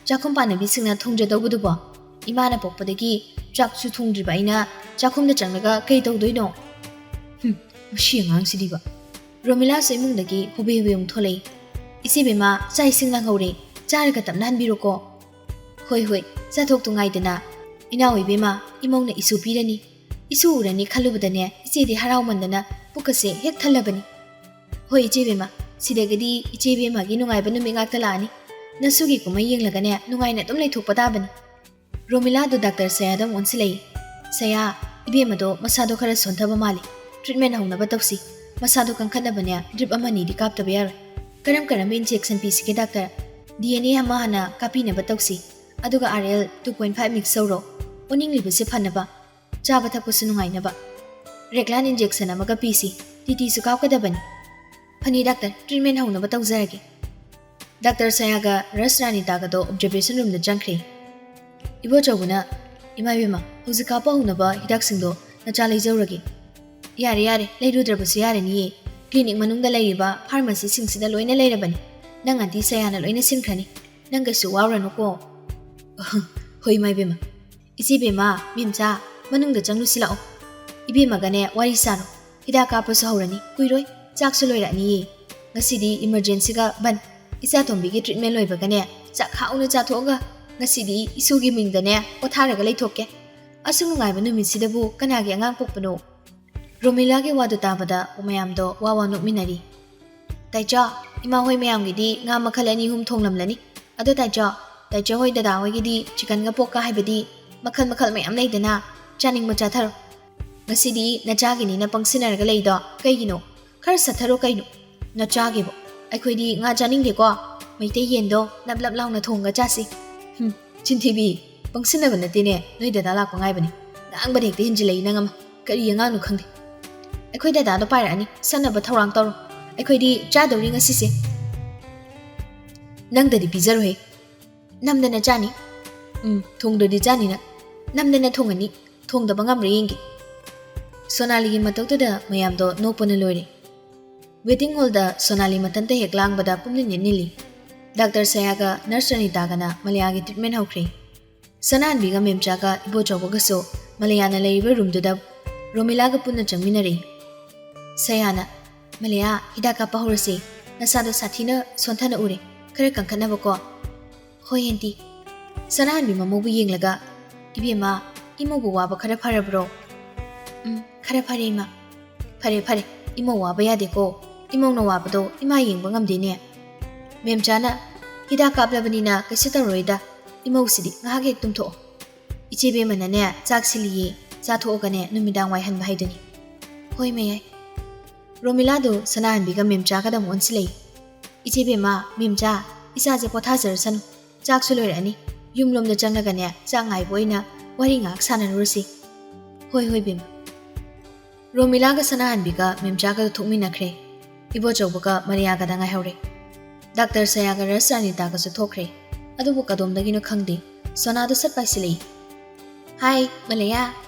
ꯆꯥꯛꯈꯨꯝ ꯄꯥꯟꯅꯕꯤꯁꯤꯡꯅ ꯊꯣꯡꯖꯗꯧꯕꯗꯨꯕꯣ? ꯏꯃꯥꯅ ꯄꯣꯛꯄꯗꯒꯤ ꯆꯥꯛꯁꯨ ꯊꯣꯡꯗ꯭ꯔꯤꯕ ꯑꯩꯅ ꯆꯥꯛꯈꯨꯝꯗ ꯆꯪꯂꯒ ꯀꯩ ꯇꯧꯗꯣꯏꯅꯣ? ꯍꯨꯝ, ꯃꯁꯤ ꯑꯉꯥꯡꯁꯤꯗꯤꯕ꯫ ꯔꯣꯃꯤꯂꯥꯁꯨ ꯏꯃꯨꯡꯗꯒꯤ ꯍꯨꯕꯤ ꯍꯨꯕꯤ ꯑꯃꯨꯛ ꯊꯣꯛꯂꯛꯏ꯫ "ꯏꯆꯦ ꯕꯦꯝꯃ, ꯆꯥꯛ ꯏꯁꯤꯡ ꯂꯥꯡꯍꯧꯔꯦ, ꯆꯥꯔꯒ ꯇꯞꯅ ꯍꯟꯕꯤꯔꯣꯀꯣ꯫" "ꯍꯣꯏ, ꯍꯣꯏ, ꯆꯥꯊꯣꯛꯇꯨ ꯉꯥꯏꯗꯅ꯫ ꯏꯅꯥꯎ ꯏꯕꯦꯝꯃ, ꯏꯃꯧꯅ ꯏꯁꯨ ꯄꯤꯔꯅꯤ꯫ ꯏꯁꯨ ꯎꯔꯅꯤ ꯈꯜꯂꯨꯕꯗꯅꯦ, ꯏꯆꯦꯗꯤ ꯍꯔꯥꯎꯃꯟꯗꯅ ꯄꯨꯛꯀꯁꯦ ꯍꯦꯛ ꯊꯜꯂꯕꯅꯤ꯫" "ꯍꯣꯏ, ꯏꯆꯦ ꯕꯦꯝꯃ, ꯁꯤꯗꯒꯤꯗꯤ ꯏꯆꯦ ꯕꯦꯝꯃꯒꯤ ꯅꯨꯡꯉꯥꯏꯕ ꯅꯨꯃꯤꯠ ꯉꯥꯛꯇ ꯂꯥꯛꯑꯅꯤ꯫ ꯅꯁꯨꯒꯤ ꯀꯨꯝꯍꯩ ꯌꯦꯡꯂꯒꯅꯦ ꯅꯨꯡꯉꯥꯏꯅ ꯑꯗꯨꯝ ꯂꯩꯊꯣꯛꯄ ꯇꯥꯕꯅꯤ꯫ ꯔꯣꯃꯤꯂꯥꯗꯨ ꯗꯥꯛꯇꯔ ꯁꯌꯥꯗ ꯑꯃꯨꯛ ꯑꯣꯟꯁꯤꯜꯂꯛꯏ꯫ "ꯁꯌꯥ, ꯏꯕꯦꯝꯃꯗꯣ ꯃꯁꯥꯗꯣ ꯈꯔ ꯁꯣꯟꯊꯕ ꯃꯥꯜꯂꯤ꯫ ꯇ꯭ꯔꯤꯠꯃꯦꯟ ꯍꯧꯅꯕ ꯇꯧꯁꯤ꯫ ꯃꯁꯥꯗꯣ ꯀꯟꯈꯠꯅꯕꯅꯦ ꯗ꯭ꯔꯤꯞ ꯑꯃ ꯑꯅꯤꯗꯤ ꯀꯥꯞꯇꯕ ꯌꯥꯔꯣꯏ꯫ ꯀꯔꯝ ꯀꯔꯝꯕ ꯏꯟꯖꯦꯛꯁꯟ ꯄꯤꯁꯤꯒꯦ ꯗꯥꯛꯇꯔ?" "ꯗꯤ ꯑꯦꯟ ꯑꯦ ꯑꯃ ꯍꯥꯟꯅ ꯀꯥꯞꯄꯤꯅꯕ ꯇꯧꯁꯤ꯫ ꯑꯗꯨꯒ R L two point five mix ꯇꯧꯔꯣ꯫ ꯑꯣꯅꯤꯡꯂꯤꯕꯁꯤ ꯐꯅꯕ, ꯆꯥꯕ ꯊꯛꯄꯁꯨ ꯅꯨꯡꯉꯥꯏꯅꯕ꯫ ꯔꯦꯒ꯭ꯂꯥꯟ ꯏꯟꯖꯦꯛꯁꯟ ꯑꯃꯒ ꯄꯤꯁꯤ꯫ T tissue ꯀꯥꯞꯀꯗꯕꯅꯤ꯫" "ꯐꯅꯤ ꯗꯥꯛꯇꯔ, ꯇ꯭ꯔꯤꯠꯃꯦꯟ ꯍꯧꯅꯕ ꯇꯧꯖꯔꯒꯦ꯫" ꯗꯥꯛꯇꯔ ꯁꯌꯥꯒ ꯔꯁ ꯔꯥꯅꯤꯇꯥꯒꯗꯣ ꯑꯣꯕꯖꯔꯕꯦꯁꯟ ꯔꯨꯝꯗ ꯆꯪꯈ꯭ꯔꯦ꯫ ꯏꯕꯣꯆꯧꯕꯅ, "ꯏꯃꯥ ꯏꯕꯦꯝꯃ, ꯍꯧꯖꯤꯛ ꯀꯥꯞꯄ ꯍꯧꯅꯕ ꯍꯤꯗꯥꯛꯁꯤꯡꯗꯣ ꯅꯆꯥ ꯂꯩꯖꯧꯔꯒꯦ꯫" "ꯌꯥꯔꯦ, ꯌꯥꯔꯦ, ꯂꯩꯔꯨꯗ꯭ꯔꯕꯁꯨ ꯌꯥꯔꯅꯤꯌꯦ꯫ ꯀ꯭ꯂꯤꯅꯤꯛ ꯃꯅꯨꯡꯗ ꯂꯩꯔꯤꯕ ꯐꯥꯔꯃꯥꯁꯤꯁꯤꯡꯁꯤꯗ ꯂꯣꯏꯅ ꯂꯩꯔꯕꯅꯤ꯫ ꯅꯪ ꯑꯟꯇꯤ ꯁꯌꯥꯅ ꯂꯣꯏꯅ ꯁꯤꯟꯈ꯭ꯔꯅꯤ꯫ ꯅꯪ ꯀꯩꯁꯨ ꯋꯥꯔꯨꯔꯅꯨꯀꯣ꯫" "ꯍꯣꯏ, ꯏꯃꯥ ꯏꯕꯦꯝꯃ꯫" "ꯏꯆꯦ ꯏꯕꯦꯝꯃ, ꯃꯦꯝꯆꯥ, ꯃꯅꯨꯡꯗ ꯆꯪꯂꯨꯁꯤ ꯂꯥꯛꯑꯣ꯫ ꯏꯕꯦꯝꯃꯒꯅꯦ ꯋꯥꯔꯤ ꯁꯥꯔꯣ꯫ ꯍꯤꯗꯥꯛ ꯀꯥꯞꯄꯁꯨ ꯍꯧꯔꯅꯤ, ꯀꯨꯏꯔꯣꯏ, ꯆꯥꯛꯁꯨ ꯂꯣꯏꯔꯛꯑꯅꯤꯌꯦ꯫ ꯉꯁꯤꯗꯤ ꯏꯃꯔꯖꯦꯟꯁꯤꯒ ꯕꯟ꯫ ꯏꯆꯥꯇꯣꯝꯕꯤꯒꯤ ꯇ꯭ꯔꯤꯠꯃꯦꯟ ꯂꯣꯏꯕꯒꯅꯦ ꯆꯥꯛ ꯍꯥꯎꯅ ꯆꯥꯊꯣꯛꯑꯒ ꯉꯁꯤꯗꯤ ꯏꯁꯣꯔꯒꯤ ꯃꯤꯡꯗꯅꯦ ꯄꯣꯊꯥꯔꯒ ꯂꯩꯊꯣꯛꯀꯦ꯫ ꯑꯁꯨꯛ ꯅꯨꯡꯉꯥꯏꯕ ꯅꯨꯃꯤꯠꯁꯤꯗꯕꯨ ꯀꯅꯥꯒꯤ ꯑꯉꯥꯡ ꯄꯣꯛꯄꯅꯣ?" ꯔꯣꯃꯤꯂꯥꯒꯤ ꯋꯥꯗꯨ ꯇꯥꯕꯗ ꯃꯌꯥꯝꯗꯣ ꯋꯥ ꯋꯥ ꯅꯣꯛꯃꯤꯟꯅꯔꯤ꯫ "ꯇꯥꯏꯆꯥ, ꯏꯃꯥ ꯍꯣꯏ ꯃꯌꯥꯝꯒꯤꯗꯤ ꯉꯥ ꯃꯈꯜ ꯑꯅꯤ ꯑꯍꯨꯝ ꯊꯣꯡꯂꯝꯂꯅꯤ꯫ ꯑꯗꯣ ꯇꯥꯏꯆꯥ, ꯇꯥꯏꯆꯥ ꯍꯣꯏ ꯗꯗꯥ ꯍꯣꯏꯒꯤꯗꯤ ꯆꯤꯀꯟꯒ ꯄꯣꯛꯀ ꯍꯥꯏꯕꯗꯤ ꯃꯈꯜ ꯃꯈꯜ ꯃꯌꯥꯝ ꯂꯩꯗꯅ, ꯆꯥꯅꯤꯡꯕ ꯆꯥꯊꯔꯣ꯫ ꯉꯁꯤꯗꯤ ꯅꯆꯥꯒꯤꯅꯤꯅ ꯄꯪꯁꯤꯟꯅꯔꯒ ꯂꯩꯗꯣ ꯀꯩꯒꯤꯅꯣ? ꯈꯔ ꯁꯠꯊꯔꯣ ꯀꯩꯅꯣ꯫ ꯅꯆꯥꯒꯤꯕꯣ? ꯑꯩꯈꯣꯏꯗꯤ ꯉꯥ ꯆꯥꯅꯤꯡꯗꯦꯀꯣ꯫ ꯃꯩꯇꯩ ꯌꯦꯟꯗꯣ ꯅꯞ ꯅꯞ ꯂꯥꯎꯅ ꯊꯣꯡꯉꯒ ꯆꯥꯁꯤ꯫" "ꯍꯨꯝ, ꯆꯤꯟꯊꯤꯕꯤ, ꯄꯪꯁꯤꯟꯅꯕ ꯅꯠꯇꯦꯅꯦ, ꯅꯣꯏ ꯗꯗꯥ ꯂꯥꯛꯄ ꯉꯥꯏꯕꯅꯤ꯫ ꯉꯥꯡꯕꯗ ꯍꯦꯛꯇ ꯍꯦꯟꯖꯤꯜꯂꯛꯏ ꯅꯪ ꯑꯃ꯫ ꯀꯔꯤ ꯑꯉꯥꯡꯅꯣ ꯈꯪꯗꯦ꯫" "ꯑꯩꯈꯣꯏ ꯗꯗꯥꯗꯣ ꯄꯥꯏꯔꯛꯑꯅꯤ, ꯁꯠꯅꯕ ꯊꯧꯔꯥꯡ ꯇꯧꯔꯣ꯫ ꯑꯩꯈꯣꯏꯗꯤ ꯆꯥꯗꯧꯔꯤ ꯉꯁꯤꯁꯦ꯫" "ꯅꯪꯗꯗꯤ ꯄꯤꯖꯔꯣꯏꯍꯦ꯫ ꯅꯝꯗꯅ ꯆꯥꯅꯤ꯫" "ꯎꯝ, ꯊꯣꯡꯗ꯭ꯔꯗꯤ ꯆꯥꯅꯤ ꯅꯪ꯫ ꯅꯝꯗꯅ ꯊꯣꯡꯉꯅꯤ꯫ ꯊꯣꯡꯗꯕ ꯉꯝꯕ꯭ꯔꯥ ꯌꯦꯡꯒꯦ꯫" ꯁꯣꯅꯥꯂꯤꯒꯤ ꯃꯇꯧꯗꯨꯗ ꯃꯌꯥꯝꯗꯣ ꯅꯣꯛꯄꯅ ꯂꯣꯏꯔꯦ꯫ ꯋꯦꯇꯤꯡ ꯍꯣꯜꯗ ꯁꯣꯅꯥꯂꯤ ꯃꯊꯟꯇ ꯍꯦꯛ ꯂꯥꯡꯕꯗ ꯄꯨꯝꯅꯤꯟ ꯅꯤꯜꯂꯤ꯫ ꯗꯥꯛꯇꯔ ꯁꯌꯥꯒ ꯅꯔꯁ ꯔꯅꯤꯇꯥꯒꯅ ꯃꯂꯌꯥꯒꯤ ꯇ꯭ꯔꯤꯠꯃꯦꯟ ꯍꯧꯈ꯭ꯔꯦ꯫ ꯁꯅꯥꯍꯟꯕꯤꯒ ꯃꯦꯝꯆꯥꯒ ꯏꯕꯣꯆꯧꯕꯒꯁꯨ ꯃꯂꯌꯥꯅ ꯂꯩꯔꯤꯕ ꯔꯨꯝꯗꯨꯗ ꯔꯣꯃꯤꯂꯥꯒ ꯄꯨꯟꯅ ꯆꯪꯃꯤꯟꯅꯔꯛꯏ꯫ ꯁꯌꯥꯅ, "ꯃꯂꯌꯥ, ꯍꯤꯗꯥꯛ ꯀꯥꯞꯄ ꯍꯧꯔꯁꯤ꯫ ꯅꯁꯥꯗꯣ ꯁꯥꯊꯤꯅ ꯁꯣꯟꯊꯅ ꯎꯔꯦ꯫ ꯈꯔ ꯀꯟꯈꯠꯅꯕꯀꯣ꯫" "ꯍꯣꯏ, ꯑꯦꯟꯇꯤ꯫" ꯁꯅꯥꯍꯟꯕꯤ ꯃꯃꯧꯕꯨ ꯌꯦꯡꯂꯒ, "ꯏꯕꯦꯝꯃ, ꯏꯃꯧꯕꯨ ꯋꯥꯕ ꯈꯔ ꯐꯔꯕ꯭ꯔꯣ?" "ꯎꯝ, ꯈꯔ ꯐꯔꯦ, ꯏꯃꯥ꯫" "ꯐꯔꯦ, ꯐꯔꯦ꯫ ꯏꯃꯧ ꯋꯥꯕ ꯌꯥꯗꯦꯀꯣ꯫ ꯏꯃꯧꯅ ꯋꯥꯕꯗꯣ ꯏꯃꯥ ꯌꯦꯡꯕ ꯉꯝꯗꯦꯅꯦ꯫" ꯃꯦꯝꯆꯥꯅ, "ꯍꯤꯗꯥꯛ ꯀꯥꯞꯂꯕꯅꯤꯅ ꯀꯩꯁꯨ ꯇꯧꯔꯣꯏꯗ, ꯏꯃꯧꯁꯤꯗꯤ ꯉꯥꯏꯍꯥꯛ ꯍꯦꯛ ꯇꯨꯝꯊꯣꯛꯑꯣ꯫ ꯏꯆꯦ ꯕꯦꯝꯃꯅꯅꯦ ꯆꯥꯛ ꯁꯤꯜꯂꯤꯌꯦ, ꯆꯥꯊꯣꯛꯑꯒꯅꯦ ꯅꯨꯃꯤꯗꯥꯡ ꯋꯥꯏ ꯍꯟꯕ ꯍꯥꯏꯗꯨꯅꯤ꯫ ꯍꯣꯏ ꯃꯌꯥꯏ꯫" ꯔꯣꯃꯤꯂꯥꯗꯨ ꯁꯅꯥꯍꯟꯕꯤꯒ ꯃꯦꯝꯆꯥꯒꯗ ꯑꯃꯨꯛ ꯑꯣꯟꯁꯤꯜꯂꯛꯏ꯫ "ꯏꯆꯦ ꯕꯦꯝꯃ, ꯃꯦꯝꯆꯥ, ꯏꯆꯥꯁꯦ ꯄꯣꯊꯥꯖꯔꯁꯅꯨ, ꯆꯥꯛꯁꯨ ꯂꯣꯏꯔꯛꯑꯅꯤ, ꯌꯨꯝꯂꯣꯝꯗ ꯆꯪꯂꯒꯅꯦ ꯆꯥꯛ ꯉꯥꯏꯕ ꯑꯣꯏꯅ ꯋꯥꯔꯤ ꯉꯥꯏꯍꯥꯛ ꯁꯥꯟꯅꯔꯨꯔꯁꯤ꯫" "ꯍꯣꯏ ꯍꯣꯏ ꯕꯦꯝꯃ꯫" ꯔꯣꯃꯤꯂꯥꯒ ꯁꯅꯥꯍꯟꯕꯤꯒ ꯃꯦꯝꯆꯥꯒꯗ ꯊꯣꯛꯃꯤꯟꯅꯈ꯭ꯔꯦ꯫ ꯏꯕꯣꯆꯧꯕꯒ ꯃꯔꯤꯌꯥꯒꯗ ꯉꯥꯏꯍꯧꯔꯦ꯫ ꯗꯥꯛꯇꯔ ꯁꯌꯥꯒ ꯔꯁ ꯔꯥꯅꯤꯇꯥꯒꯁꯨ ꯊꯣꯛꯈ꯭ꯔꯦ꯫ ꯑꯗꯨꯕꯨ ꯀꯗꯣꯝꯗꯒꯤꯅꯣ ꯈꯪꯗꯦ, ꯁꯣꯅꯥꯗꯣ ꯁꯠ ꯄꯥꯏꯁꯤꯜꯂꯛꯏ꯫ "ꯍꯥꯏ ꯃꯂꯌꯥ,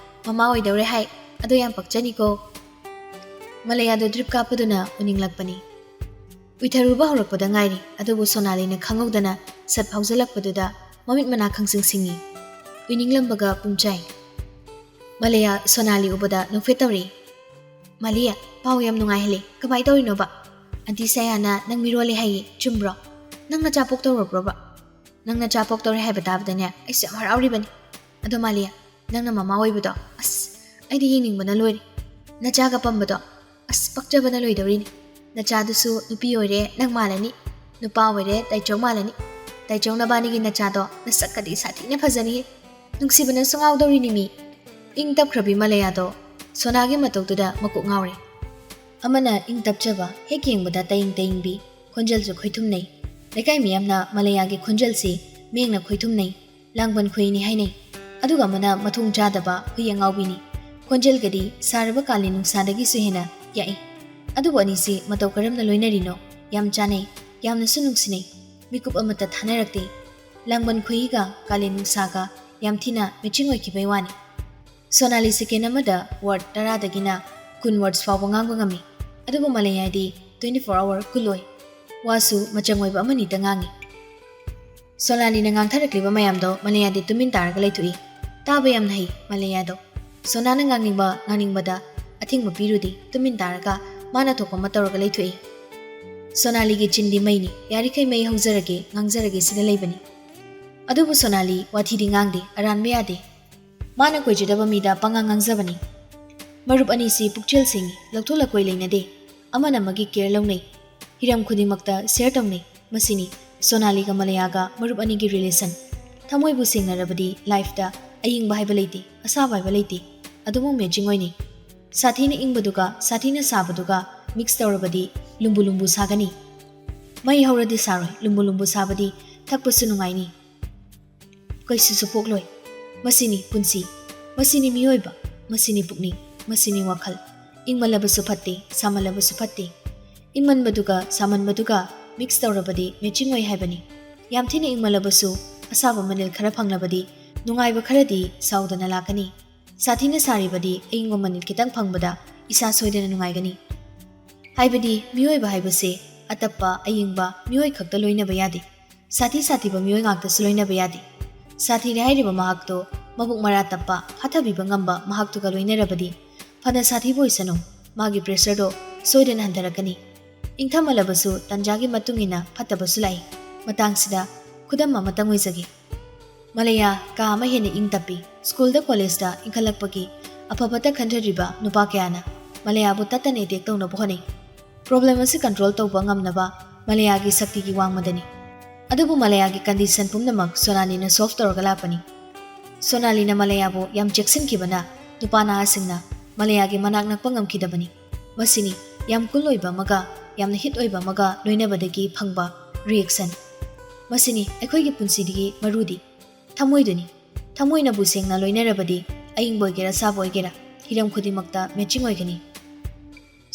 ꯃꯃꯥ ꯑꯣꯏꯗꯧꯔꯦ ꯍꯥꯏ, ꯑꯗꯣ ꯌꯥꯝ ꯄꯛꯆꯅꯤꯀꯣ꯫" ꯃꯂꯌꯥꯗꯣ ꯗ꯭ꯔꯤꯞ ꯀꯥꯞꯄꯗꯨꯅ ꯎꯅꯤꯡꯂꯛꯄꯅꯤ꯫ ꯎꯏꯊꯔꯨꯕ ꯍꯧꯔꯛꯄꯗ ꯉꯥꯏꯔꯤ, ꯑꯗꯨꯕꯨ ꯁꯣꯅꯥꯂꯤꯅ ꯈꯪꯍꯧꯗꯅ ꯁꯠ ꯐꯥꯎꯖꯜꯂꯛꯄꯗꯨꯗ ꯃꯃꯤꯠ ꯃꯅꯥ ꯈꯪꯁꯤꯡ ꯁꯤꯡꯉꯤ꯫ ꯎꯏꯅꯤꯡꯂꯝꯕꯒ ꯄꯨꯝꯆꯥꯏ꯫ ꯃꯂꯌꯥ ꯁꯣꯅꯥꯂꯤ ꯎꯕꯗ ꯅꯣꯛꯐꯦꯠ ꯇꯧꯔꯛꯏ꯫ "ꯃꯥꯂꯤ, ꯄꯥꯎ ꯌꯥꯝ ꯅꯨꯡꯉꯥꯏꯍꯜꯂꯦ꯫ ꯀꯃꯥꯏ ꯇꯧꯔꯤꯅꯣꯕ? ꯑꯟꯇꯤ ꯁꯌꯥꯅ ꯅꯪ ꯃꯤꯔꯣꯜꯂꯦ ꯍꯥꯏꯌꯦ, ꯆꯨꯝꯕ꯭ꯔꯣ? ꯅꯪ ꯅꯆꯥ ꯄꯣꯛꯇꯧꯔꯕ꯭ꯔꯣꯕ? ꯅꯪ ꯅꯆꯥ ꯄꯣꯛꯇꯧꯔꯦ ꯍꯥꯏꯕ ꯇꯥꯕꯗꯅꯦ ꯑꯩꯁꯦ ꯌꯥꯝ ꯍꯔꯥꯎꯔꯤꯕꯅꯤ꯫ ꯑꯗꯣ ꯃꯥꯂꯤ, ꯅꯪꯅ ꯃꯃꯥ ꯑꯣꯏꯕꯗꯣ, ꯑꯁ, ꯑꯩꯗꯤ ꯌꯦꯡꯅꯤꯡꯕꯅ ꯂꯣꯏꯔꯦ꯫ ꯅꯆꯥꯒ ꯄꯝꯕꯗꯣ, ꯑꯁ, ꯄꯛꯆꯕꯅ ꯂꯣꯏꯗꯧꯔꯤꯅꯤ꯫ ꯅꯆꯥꯗꯨꯁꯨ ꯅꯨꯄꯤ ꯑꯣꯏꯔꯦ, ꯅꯪ ꯃꯥꯜꯂꯅꯤ꯫ ꯅꯨꯄꯥ ꯑꯣꯏꯔꯦ, ꯇꯥꯏꯆꯧ ꯃꯥꯜꯂꯅꯤ꯫ ꯇꯥꯏꯆꯧ ꯅꯕꯥꯅꯤꯒꯤ ꯅꯆꯥꯗꯣ ꯅꯁꯛꯀꯗꯤ ꯁꯥꯊꯤꯅ ꯐꯖꯅꯤꯍꯦ꯫ ꯅꯨꯡꯁꯤꯕꯅꯁꯨ ꯉꯥꯎꯗꯧꯔꯤꯅꯤ ꯃꯤ꯫" ꯏꯪ ꯇꯞꯈ꯭ꯔꯕꯤ ꯃꯂꯌꯥꯗꯣ ꯁꯣꯅꯥꯒꯤ ꯃꯇꯧꯗꯨꯗ ꯃꯀꯣꯛ ꯉꯥꯎꯔꯦ꯫ ꯑꯃꯅ ꯏꯪ ꯇꯞꯆꯕ, ꯍꯦꯛ ꯌꯦꯡꯕꯗ ꯇꯌꯤꯡ ꯇꯌꯤꯡꯕꯤ, ꯈꯣꯟꯖꯦꯜꯁꯨ ꯈꯣꯏꯊꯨꯝꯅꯩ꯫ ꯂꯩꯀꯥꯏ ꯃꯤꯌꯥꯝꯅ ꯃꯂꯌꯥꯒꯤ ꯈꯣꯟꯖꯦꯜꯁꯤ ꯃꯦꯡꯅ ꯈꯣꯏꯊꯨꯝꯅꯩ, ꯂꯥꯡꯕꯟ ꯈꯨꯏꯅꯤ ꯍꯥꯏꯅꯩ꯫ ꯑꯗꯨꯒ ꯑꯃꯅ ꯃꯊꯣꯡ ꯆꯥꯗꯕ ꯍꯨꯏ ꯑꯉꯥꯎꯕꯤꯅꯤ꯫ ꯈꯣꯟꯖꯦꯜꯒꯗꯤ ꯁꯥꯔꯕ ꯀꯥꯂꯦꯟ ꯅꯨꯡꯁꯥꯗꯒꯤꯁꯨ ꯍꯦꯟꯅ ꯌꯥꯛꯏ꯫ ꯑꯗꯨꯕꯨ ꯑꯅꯤꯁꯤ ꯃꯇꯧ ꯀꯔꯝꯅ ꯂꯣꯏꯅꯔꯤꯅꯣ? ꯌꯥꯝ ꯆꯥꯅꯩ, ꯌꯥꯝꯅꯁꯨ ꯅꯨꯡꯁꯤꯅꯩ꯫ ꯃꯤꯀꯨꯞ ꯑꯃꯠꯇ ꯊꯥꯅꯔꯛꯇꯦ꯫ ꯂꯥꯡꯕꯟ ꯈꯨꯏꯒ ꯀꯥꯂꯦꯟ ꯅꯨꯡꯁꯥꯒ ꯌꯥꯝ ꯊꯤꯅ ꯃꯦꯆꯤꯡ ꯑꯣꯏꯈꯤꯕꯩ ꯋꯥꯅꯤ꯫ ꯁꯣꯅꯥꯂꯤ ꯁꯦꯀꯦꯟ ꯑꯃꯗ ꯋꯥꯔꯗ ꯇꯔꯥꯗꯒꯤꯅ ꯀꯨꯟ ꯋꯥꯔꯗꯁ ꯐꯥꯎꯕ ꯉꯥꯡꯕ ꯉꯝꯃꯤ꯫ ꯑꯗꯨꯕꯨ ꯃꯂꯌꯥꯗꯤ ꯇ꯭ꯋꯦꯟꯇꯤ ꯐꯣꯔ ꯑꯋꯥꯔ ꯀꯨꯜ ꯑꯣꯏ꯫ ꯋꯥꯁꯨ ꯃꯆꯪ ꯑꯣꯏꯕ ꯑꯃꯅꯤꯇ ꯉꯥꯡꯉꯤ꯫ ꯁꯣꯅꯥꯂꯤꯅ ꯉꯥꯡꯊꯔꯛꯂꯤꯕ ꯃꯌꯥꯝꯗꯣ ꯃꯂꯌꯥꯗꯤ ꯇꯨꯃꯤꯟ ꯇꯥꯔꯒ ꯂꯩꯊꯣꯛꯏ꯫ ꯇꯥꯕ ꯌꯥꯝꯅ ꯍꯩ ꯃꯂꯌꯥꯗꯣ꯫ ꯁꯣꯅꯥꯅ ꯉꯥꯡꯅꯤꯡꯕ ꯉꯥꯡꯅꯤꯡꯕꯗ ꯑꯊꯤꯡꯕ ꯄꯤꯔꯨꯗꯦ꯫ ꯇꯨꯃꯤꯟ ꯇꯥꯔꯒ ꯃꯥꯅ ꯊꯣꯛꯄ ꯑꯃ ꯇꯧꯔꯒ ꯂꯩꯊꯣꯛꯏ꯫ ꯁꯣꯅꯥꯂꯤꯒꯤ ꯆꯤꯟꯗꯤ ꯃꯩꯅꯤ꯫ ꯌꯥꯔꯤꯈꯩ ꯃꯩ ꯍꯧꯖꯔꯒꯦ, ꯉꯥꯡꯖꯔꯒꯦ ꯁꯤꯗ ꯂꯩꯕꯅꯤ꯫ ꯑꯗꯨꯕꯨ ꯁꯣꯅꯥꯂꯤ ꯋꯥꯊꯤꯗꯤ ꯉꯥꯡꯗꯦ, ꯑꯔꯥꯟꯕ ꯌꯥꯗꯦ꯫ ꯃꯥꯅ ꯀꯣꯏꯖꯗꯕ ꯃꯤꯗ ꯄꯉꯥꯡ ꯉꯥꯡꯖꯕꯅꯤ꯫ ꯃꯔꯨꯞ ꯑꯅꯤꯁꯤ ꯄꯨꯛꯆꯦꯜ ꯁꯦꯡꯉꯤ, ꯂꯧꯊꯣꯛ ꯂꯀꯣꯏ ꯂꯩꯅꯗꯦ꯫ ꯑꯃꯅ ꯑꯃꯒꯤ ꯀꯦꯌꯔ ꯂꯧꯅꯩ꯫ ꯍꯤꯔꯝ ꯈꯨꯗꯤꯡꯃꯛꯇ ꯁꯦꯌꯔ ꯇꯧꯅꯩ꯫ ꯃꯁꯤꯅꯤ ꯁꯣꯅꯥꯂꯤꯒ ꯃꯂꯌꯥꯒ ꯃꯔꯨꯞ ꯑꯅꯤꯒꯤ ꯔꯤꯂꯦꯁꯟ꯫ ꯊꯃꯣꯏꯕꯨ ꯁꯦꯡꯅꯔꯕꯗꯤ ꯂꯥꯏꯐꯇ ꯑꯏꯪꯕ ꯍꯥꯏꯕ ꯂꯩꯇꯦ, ꯑꯁꯥꯕ ꯍꯥꯏꯕ ꯂꯩꯇꯦ, ꯑꯗꯨꯃꯛ ꯃꯦꯆꯤꯡ ꯑꯣꯏꯅꯩ꯫ ꯁꯥꯊꯤꯅ ꯏꯪꯕꯗꯨꯒ ꯁꯥꯊꯤꯅ ꯁꯥꯕꯗꯨꯒ ꯃꯤꯛꯁ ꯇꯧꯔꯕꯗꯤ ꯂꯨꯝꯕꯨ ꯂꯨꯝꯕꯨ ꯁꯥꯒꯅꯤ꯫ ꯃꯩ ꯍꯧꯔꯗꯤ ꯁꯥꯔꯣꯏ, ꯂꯨꯝꯕꯨ ꯂꯨꯝꯕꯨ ꯁꯥꯕꯗꯤ ꯊꯛꯄꯁꯨ ꯅꯨꯡꯉꯥꯏꯅꯤ꯫ ꯀꯩꯁꯨꯁꯨ ꯄꯣꯛꯂꯣꯏ꯫ ꯃꯁꯤꯅꯤ ꯄꯨꯟꯁꯤ, ꯃꯁꯤꯅꯤ ꯃꯤꯑꯣꯏꯕ, ꯃꯁꯤꯅꯤ ꯄꯨꯛꯅꯤꯡ, ꯃꯁꯤꯅꯤ ꯋꯥꯈꯜ꯫ ꯏꯪꯃꯜꯂꯕꯁꯨ ꯐꯠꯇꯦ, ꯁꯥꯃꯜꯂꯕꯁꯨ ꯐꯠꯇꯦ꯫ ꯏꯪꯃꯟꯕꯗꯨꯒ ꯁꯥꯃꯟꯕꯗꯨꯒ ꯃꯤꯛꯁ ꯇꯧꯔꯕꯗꯤ ꯃꯦꯆꯤꯡ ꯑꯣꯏ ꯍꯥꯏꯕꯅꯤ꯫ ꯌꯥꯝ ꯊꯤꯅ ꯏꯪꯃꯜꯂꯕꯁꯨ ꯑꯁꯥꯕ ꯃꯅꯤꯜ ꯈꯔ ꯐꯪꯂꯕꯗꯤ ꯅꯨꯡꯉꯥꯏꯕ ꯈꯔꯗꯤ ꯁꯥꯎꯗꯅ ꯂꯥꯛꯀꯅꯤ꯫ ꯁꯥꯊꯤꯅ ꯁꯥꯔꯤꯕꯗꯤ ꯑꯏꯪꯕ ꯃꯅꯤꯜ ꯈꯤꯇꯪ ꯐꯪꯕꯗ ꯏꯁꯥ ꯁꯣꯏꯗꯅ ꯅꯨꯡꯉꯥꯏꯒꯅꯤ꯫ ꯍꯥꯏꯕꯗꯤ ꯃꯤꯑꯣꯏꯕ ꯍꯥꯏꯕꯁꯦ ꯑꯇꯞꯄ, ꯑꯏꯪꯕ ꯃꯤꯑꯣꯏ ꯈꯛꯇ ꯂꯣꯏꯅꯕ ꯌꯥꯗꯦ꯫ ꯁꯥꯊꯤ ꯁꯥꯊꯤꯕ ꯃꯤꯑꯣꯏ ꯉꯥꯛꯇꯁꯨ ꯂꯣꯏꯅꯕ ꯌꯥꯗꯦ꯫ ꯁꯥꯊꯤꯔꯦ ꯍꯥꯏꯔꯤꯕ ꯃꯍꯥꯛꯇꯣ ꯃꯕꯨꯛ ꯃꯔꯥ ꯇꯞꯄ, ꯐꯥꯊꯕꯤꯕ ꯉꯝꯕ ꯃꯍꯥꯛꯇꯨꯒ ꯂꯣꯏꯅꯔꯕꯗꯤ ꯐꯅ ꯁꯥꯊꯤꯕ ꯑꯣꯏꯁꯅꯨ, ꯃꯥꯒꯤ ꯄ꯭ꯔꯦꯁꯔꯗꯣ ꯁꯣꯏꯗꯅ ꯍꯟꯊꯔꯛꯀꯅꯤ꯫ ꯏꯪꯊꯝꯃꯜꯂꯕꯁꯨ ꯇꯟꯖꯥꯒꯤ ꯃꯇꯨꯡ ꯏꯟꯅ ꯐꯠꯇꯕꯁꯨ ꯂꯥꯛꯏ꯫ ꯃꯇꯥꯡꯁꯤꯗ ꯈꯨꯗꯝ ꯑꯃꯇꯪ ꯑꯣꯏꯖꯒꯦ꯫ ꯃꯂꯌꯥ ꯀꯥ ꯑꯃ ꯍꯦꯟꯅ ꯏꯪ ꯇꯞꯄꯤ꯫ ꯁ꯭ꯀꯨꯜꯗ, ꯀꯣꯂꯦꯖꯇ ꯏꯟꯈꯠꯂꯛꯄꯒꯤ ꯑꯐ ꯐꯠꯇ ꯈꯟꯊꯔꯤꯕ ꯅꯨꯄꯥ ꯀꯌꯥꯅ ꯃꯂꯌꯥꯕꯨ ꯇꯠꯇꯅ ꯑꯦꯇꯦꯛ ꯇꯧꯅꯕ ꯍꯣꯠꯅꯩ꯫ ꯄ꯭ꯔꯣꯕ꯭ꯂꯦꯝ ꯑꯁꯤ ꯀꯟꯇ꯭ꯔꯣꯜ ꯇꯧꯕ ꯉꯝꯅꯕ ꯃꯂꯌꯥꯒꯤ ꯁꯛꯇꯤꯒꯤ ꯋꯥꯡꯃꯗꯅꯤ꯫ ꯑꯗꯨꯕꯨ ꯃꯂꯌꯥꯒꯤ ꯀꯟꯗꯤꯁꯟ ꯄꯨꯝꯅꯃꯛ ꯁꯣꯅꯥꯂꯤꯅ ꯁꯣꯜꯚ ꯇꯧꯔꯒ ꯂꯥꯛꯄꯅꯤ꯫ ꯁꯣꯅꯥꯂꯤꯅ ꯃꯂꯌꯥꯕꯨ ꯌꯥꯝ ꯆꯦꯛꯁꯤꯟꯈꯤꯕꯅ ꯅꯨꯄꯥ ꯅꯍꯥꯁꯤꯡꯅ ꯃꯂꯌꯥꯒꯤ ꯃꯅꯥꯛ ꯅꯛꯄ ꯉꯝꯈꯤꯗꯕꯅꯤ꯫ ꯃꯁꯤꯅꯤ ꯌꯥꯝ ꯀꯨꯜ ꯑꯣꯏꯕ ꯑꯃꯒ ꯌꯥꯝꯅ ꯍꯤꯠ ꯑꯣꯏꯕ ꯑꯃꯒ ꯂꯣꯏꯅꯕꯗꯒꯤ ꯐꯪꯕ ꯔꯤꯑꯦꯛꯁꯟ꯫ ꯃꯁꯤꯅꯤ ꯑꯩꯈꯣꯏꯒꯤ ꯄꯨꯟꯁꯤꯗꯒꯤ ꯃꯔꯨꯗꯤ꯫ ꯊꯃꯣꯏꯗꯨꯅꯤ꯫ ꯊꯃꯣꯏꯅꯕꯨ ꯁꯦꯡꯅ ꯂꯣꯏꯅꯔꯕꯗꯤ ꯑꯏꯪꯕ ꯑꯣꯏꯒꯦꯔꯥ ꯑꯁꯥꯕ ꯑꯣꯏꯒꯦꯔꯥ ꯍꯤꯔꯝ ꯈꯨꯗꯤꯡꯃꯛꯇ ꯃꯦꯆꯤꯡ ꯑꯣꯏꯒꯅꯤ꯫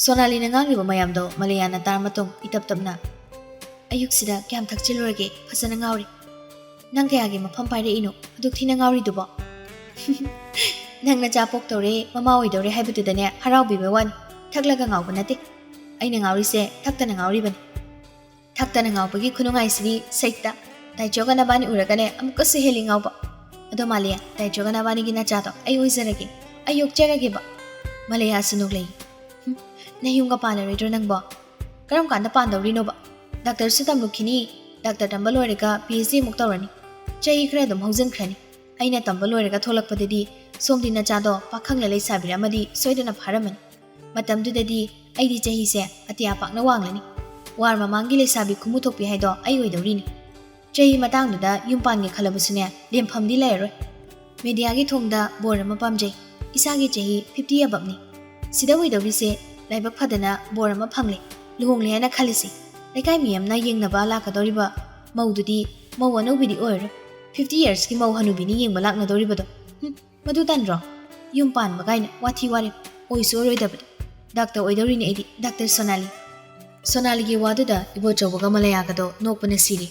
ꯁꯣꯅꯥꯂꯤꯅ ꯉꯥꯡꯂꯤꯕ ꯃꯌꯥꯝꯗꯣ ꯃꯂꯌꯥꯅ ꯇꯥꯔ ꯃꯇꯨꯡ ꯏꯇꯞ ꯇꯞꯅ, "ꯑꯌꯨꯛꯁꯤꯗ ꯀꯌꯥꯝ ꯊꯛꯆꯤꯜꯂꯨꯔꯒꯦ? ꯐꯖꯅ ꯉꯥꯎꯔꯤ꯫ ꯅꯪ ꯀꯌꯥꯒꯤ ꯃꯐꯝ ꯄꯥꯏꯔꯛꯏꯅꯣ ꯑꯗꯨꯛ ꯊꯤꯅ ꯉꯥꯎꯔꯤꯗꯨꯕꯣ?" "ꯅꯪ ꯅꯆꯥ ꯄꯣꯛꯇꯧꯔꯦ, ꯃꯃꯥ ꯑꯣꯏꯗꯧꯔꯦ ꯍꯥꯏꯕꯗꯨꯗꯅꯦ ꯍꯔꯥꯎꯕꯤꯕ ꯋꯥꯅꯤ꯫ ꯊꯛꯂꯒ ꯉꯥꯎꯕ ꯅꯠꯇꯦ꯫ ꯑꯩꯅ ꯉꯥꯎꯔꯤꯁꯦ ꯊꯛꯇꯅ ꯉꯥꯎꯔꯤꯕꯅꯤ꯫ ꯊꯛꯇꯅ ꯉꯥꯎꯕꯒꯤ ꯈꯨꯅꯨꯡꯉꯥꯏꯁꯤꯗꯤ ꯁꯩꯇ꯫ ꯇꯥꯏꯆꯣꯒ ꯅꯕꯥꯅꯤ ꯎꯔꯒꯅꯦ ꯑꯃꯨꯛꯀꯁꯨ ꯍꯦꯜꯂꯤ ꯉꯥꯎꯕ꯫ ꯑꯗꯣ ꯃꯥꯂꯤꯌꯥ, ꯇꯥꯏꯆꯣꯒ ꯅꯕꯥꯅꯤꯒꯤ ꯅꯆꯥꯗꯣ ꯑꯩ ꯑꯣꯏꯖꯔꯒꯦ꯫ ꯑꯩ ꯌꯣꯛꯆꯔꯒꯦꯕ꯫" ꯃꯂꯌꯥꯁꯨ ꯅꯣꯛꯂꯛꯏ꯫ "ꯍꯨꯝ, ꯅꯌꯨꯝꯒ ꯄꯥꯜꯂꯔꯣꯏꯗ꯭ꯔꯣ ꯅꯪꯕꯣ? ꯀꯔꯝ ꯀꯥꯟꯗ ꯄꯥꯟꯗꯧꯔꯤꯅꯣꯕ? ꯗꯥꯛꯇꯔꯁꯨ ꯇꯝꯂꯨꯈꯤꯅꯤ꯫ ꯗꯥꯛꯇꯔ ꯇꯝꯕ ꯂꯣꯏꯔꯒ ꯄꯤ ꯑꯩꯆ ꯗꯤ ꯑꯃꯨꯛ ꯇꯧꯔꯅꯤ꯫ ꯆꯍꯤ ꯈꯔ ꯑꯗꯨꯝ ꯍꯧꯖꯤꯟꯈ꯭ꯔꯅꯤ꯫ ꯑꯩꯅ ꯇꯝꯕ ꯂꯣꯏꯔꯒ ꯊꯣꯛꯂꯛꯄꯗꯗꯤ ꯁꯣꯝꯗꯤ ꯅꯆꯥꯗꯣ ꯄꯥꯈꯪꯂ ꯂꯩꯁꯥꯕꯤꯔ ꯑꯃꯗꯤ ꯁꯣꯏꯗꯅ ꯐꯥꯔꯝꯃꯅꯤ꯫ ꯃꯇꯝꯗꯨꯗꯗꯤ ꯑꯩꯗꯤ ꯆꯍꯤꯁꯦ ꯑꯇꯤꯌꯥ ꯄꯥꯛꯅ ꯋꯥꯡꯂꯅꯤ꯫ ꯋꯥꯔ ꯃꯃꯥꯡꯒꯤ ꯂꯩꯁꯥꯕꯤ ꯈꯨꯃꯨ ꯊꯣꯛꯄꯤ ꯍꯥꯏꯗꯣ ꯑꯩ ꯑꯣꯏꯗꯧꯔꯤꯅꯤ꯫ ꯆꯍꯤ ꯃꯇꯥꯡꯗꯨꯗ ꯌꯨꯝ ꯄꯥꯟꯒꯦ ꯈꯜꯂꯕꯁꯨꯅꯦ, ꯂꯦꯝꯐꯝꯗꯤ ꯂꯩꯔꯔꯣꯏ꯫ ꯃꯦꯗꯤꯌꯥꯒꯤ ꯊꯣꯡꯗ ꯕꯣꯔ ꯑꯃ ꯄꯥꯝꯖꯩ꯫ ꯏꯁꯥꯒꯤ ꯆꯍꯤ ꯐꯤꯐꯇꯤ ꯑꯕꯞꯅꯤ꯫ ꯁꯤꯗ ꯑꯣꯏꯗꯧꯔꯤꯁꯦ ꯂꯥꯏꯕꯛ ꯐꯗꯅ ꯕꯣꯔ ꯑꯃ ꯐꯪꯂꯦ꯫ ꯂꯨꯍꯣꯡꯂꯦ ꯍꯥꯏꯅ ꯈꯜꯂꯁꯤ꯫ ꯂꯩꯀꯥꯏ ꯃꯤꯌꯥꯝꯅ ꯌꯦꯡꯅꯕ ꯂꯥꯛꯀꯗꯧꯔꯤꯕ ꯃꯧꯗꯨꯗꯤ ꯃꯧ ꯑꯅꯧꯕꯤꯗꯤ ꯑꯣꯏꯔꯔꯣꯏ꯫ ꯐꯤꯐꯇꯤ ꯌꯔꯁꯀꯤ ꯃꯧ ꯍꯅꯨꯕꯤꯅꯤ ꯌꯦꯡꯕ ꯂꯥꯛꯅꯗꯧꯔꯤꯕꯗꯣ꯫ ꯍꯨꯝ, ꯃꯗꯨ ꯇꯟꯗ꯭ꯔꯣ? ꯌꯨꯝ ꯄꯥꯟꯕ ꯀꯥꯏꯅ ꯋꯥꯊꯤ ꯋꯥꯔꯦꯝ꯫ ꯑꯣꯏꯁꯨ ꯑꯣꯏꯔꯣꯏꯗꯕꯗ꯫ ꯗꯥꯛꯇꯔ ꯑꯣꯏꯗꯧꯔꯤꯅꯦ ꯑꯩꯗꯤ, ꯗꯥꯛꯇꯔ ꯁꯣꯅꯥꯂꯤ꯫ ꯁꯣꯅꯥꯂꯤꯒꯤ ꯋꯥꯗꯨꯗ ꯏꯕꯣꯆꯧꯕꯒ ꯃꯂꯌꯥꯒꯗꯣ ꯅꯣꯛꯄꯅ ꯁꯤꯔꯦ꯫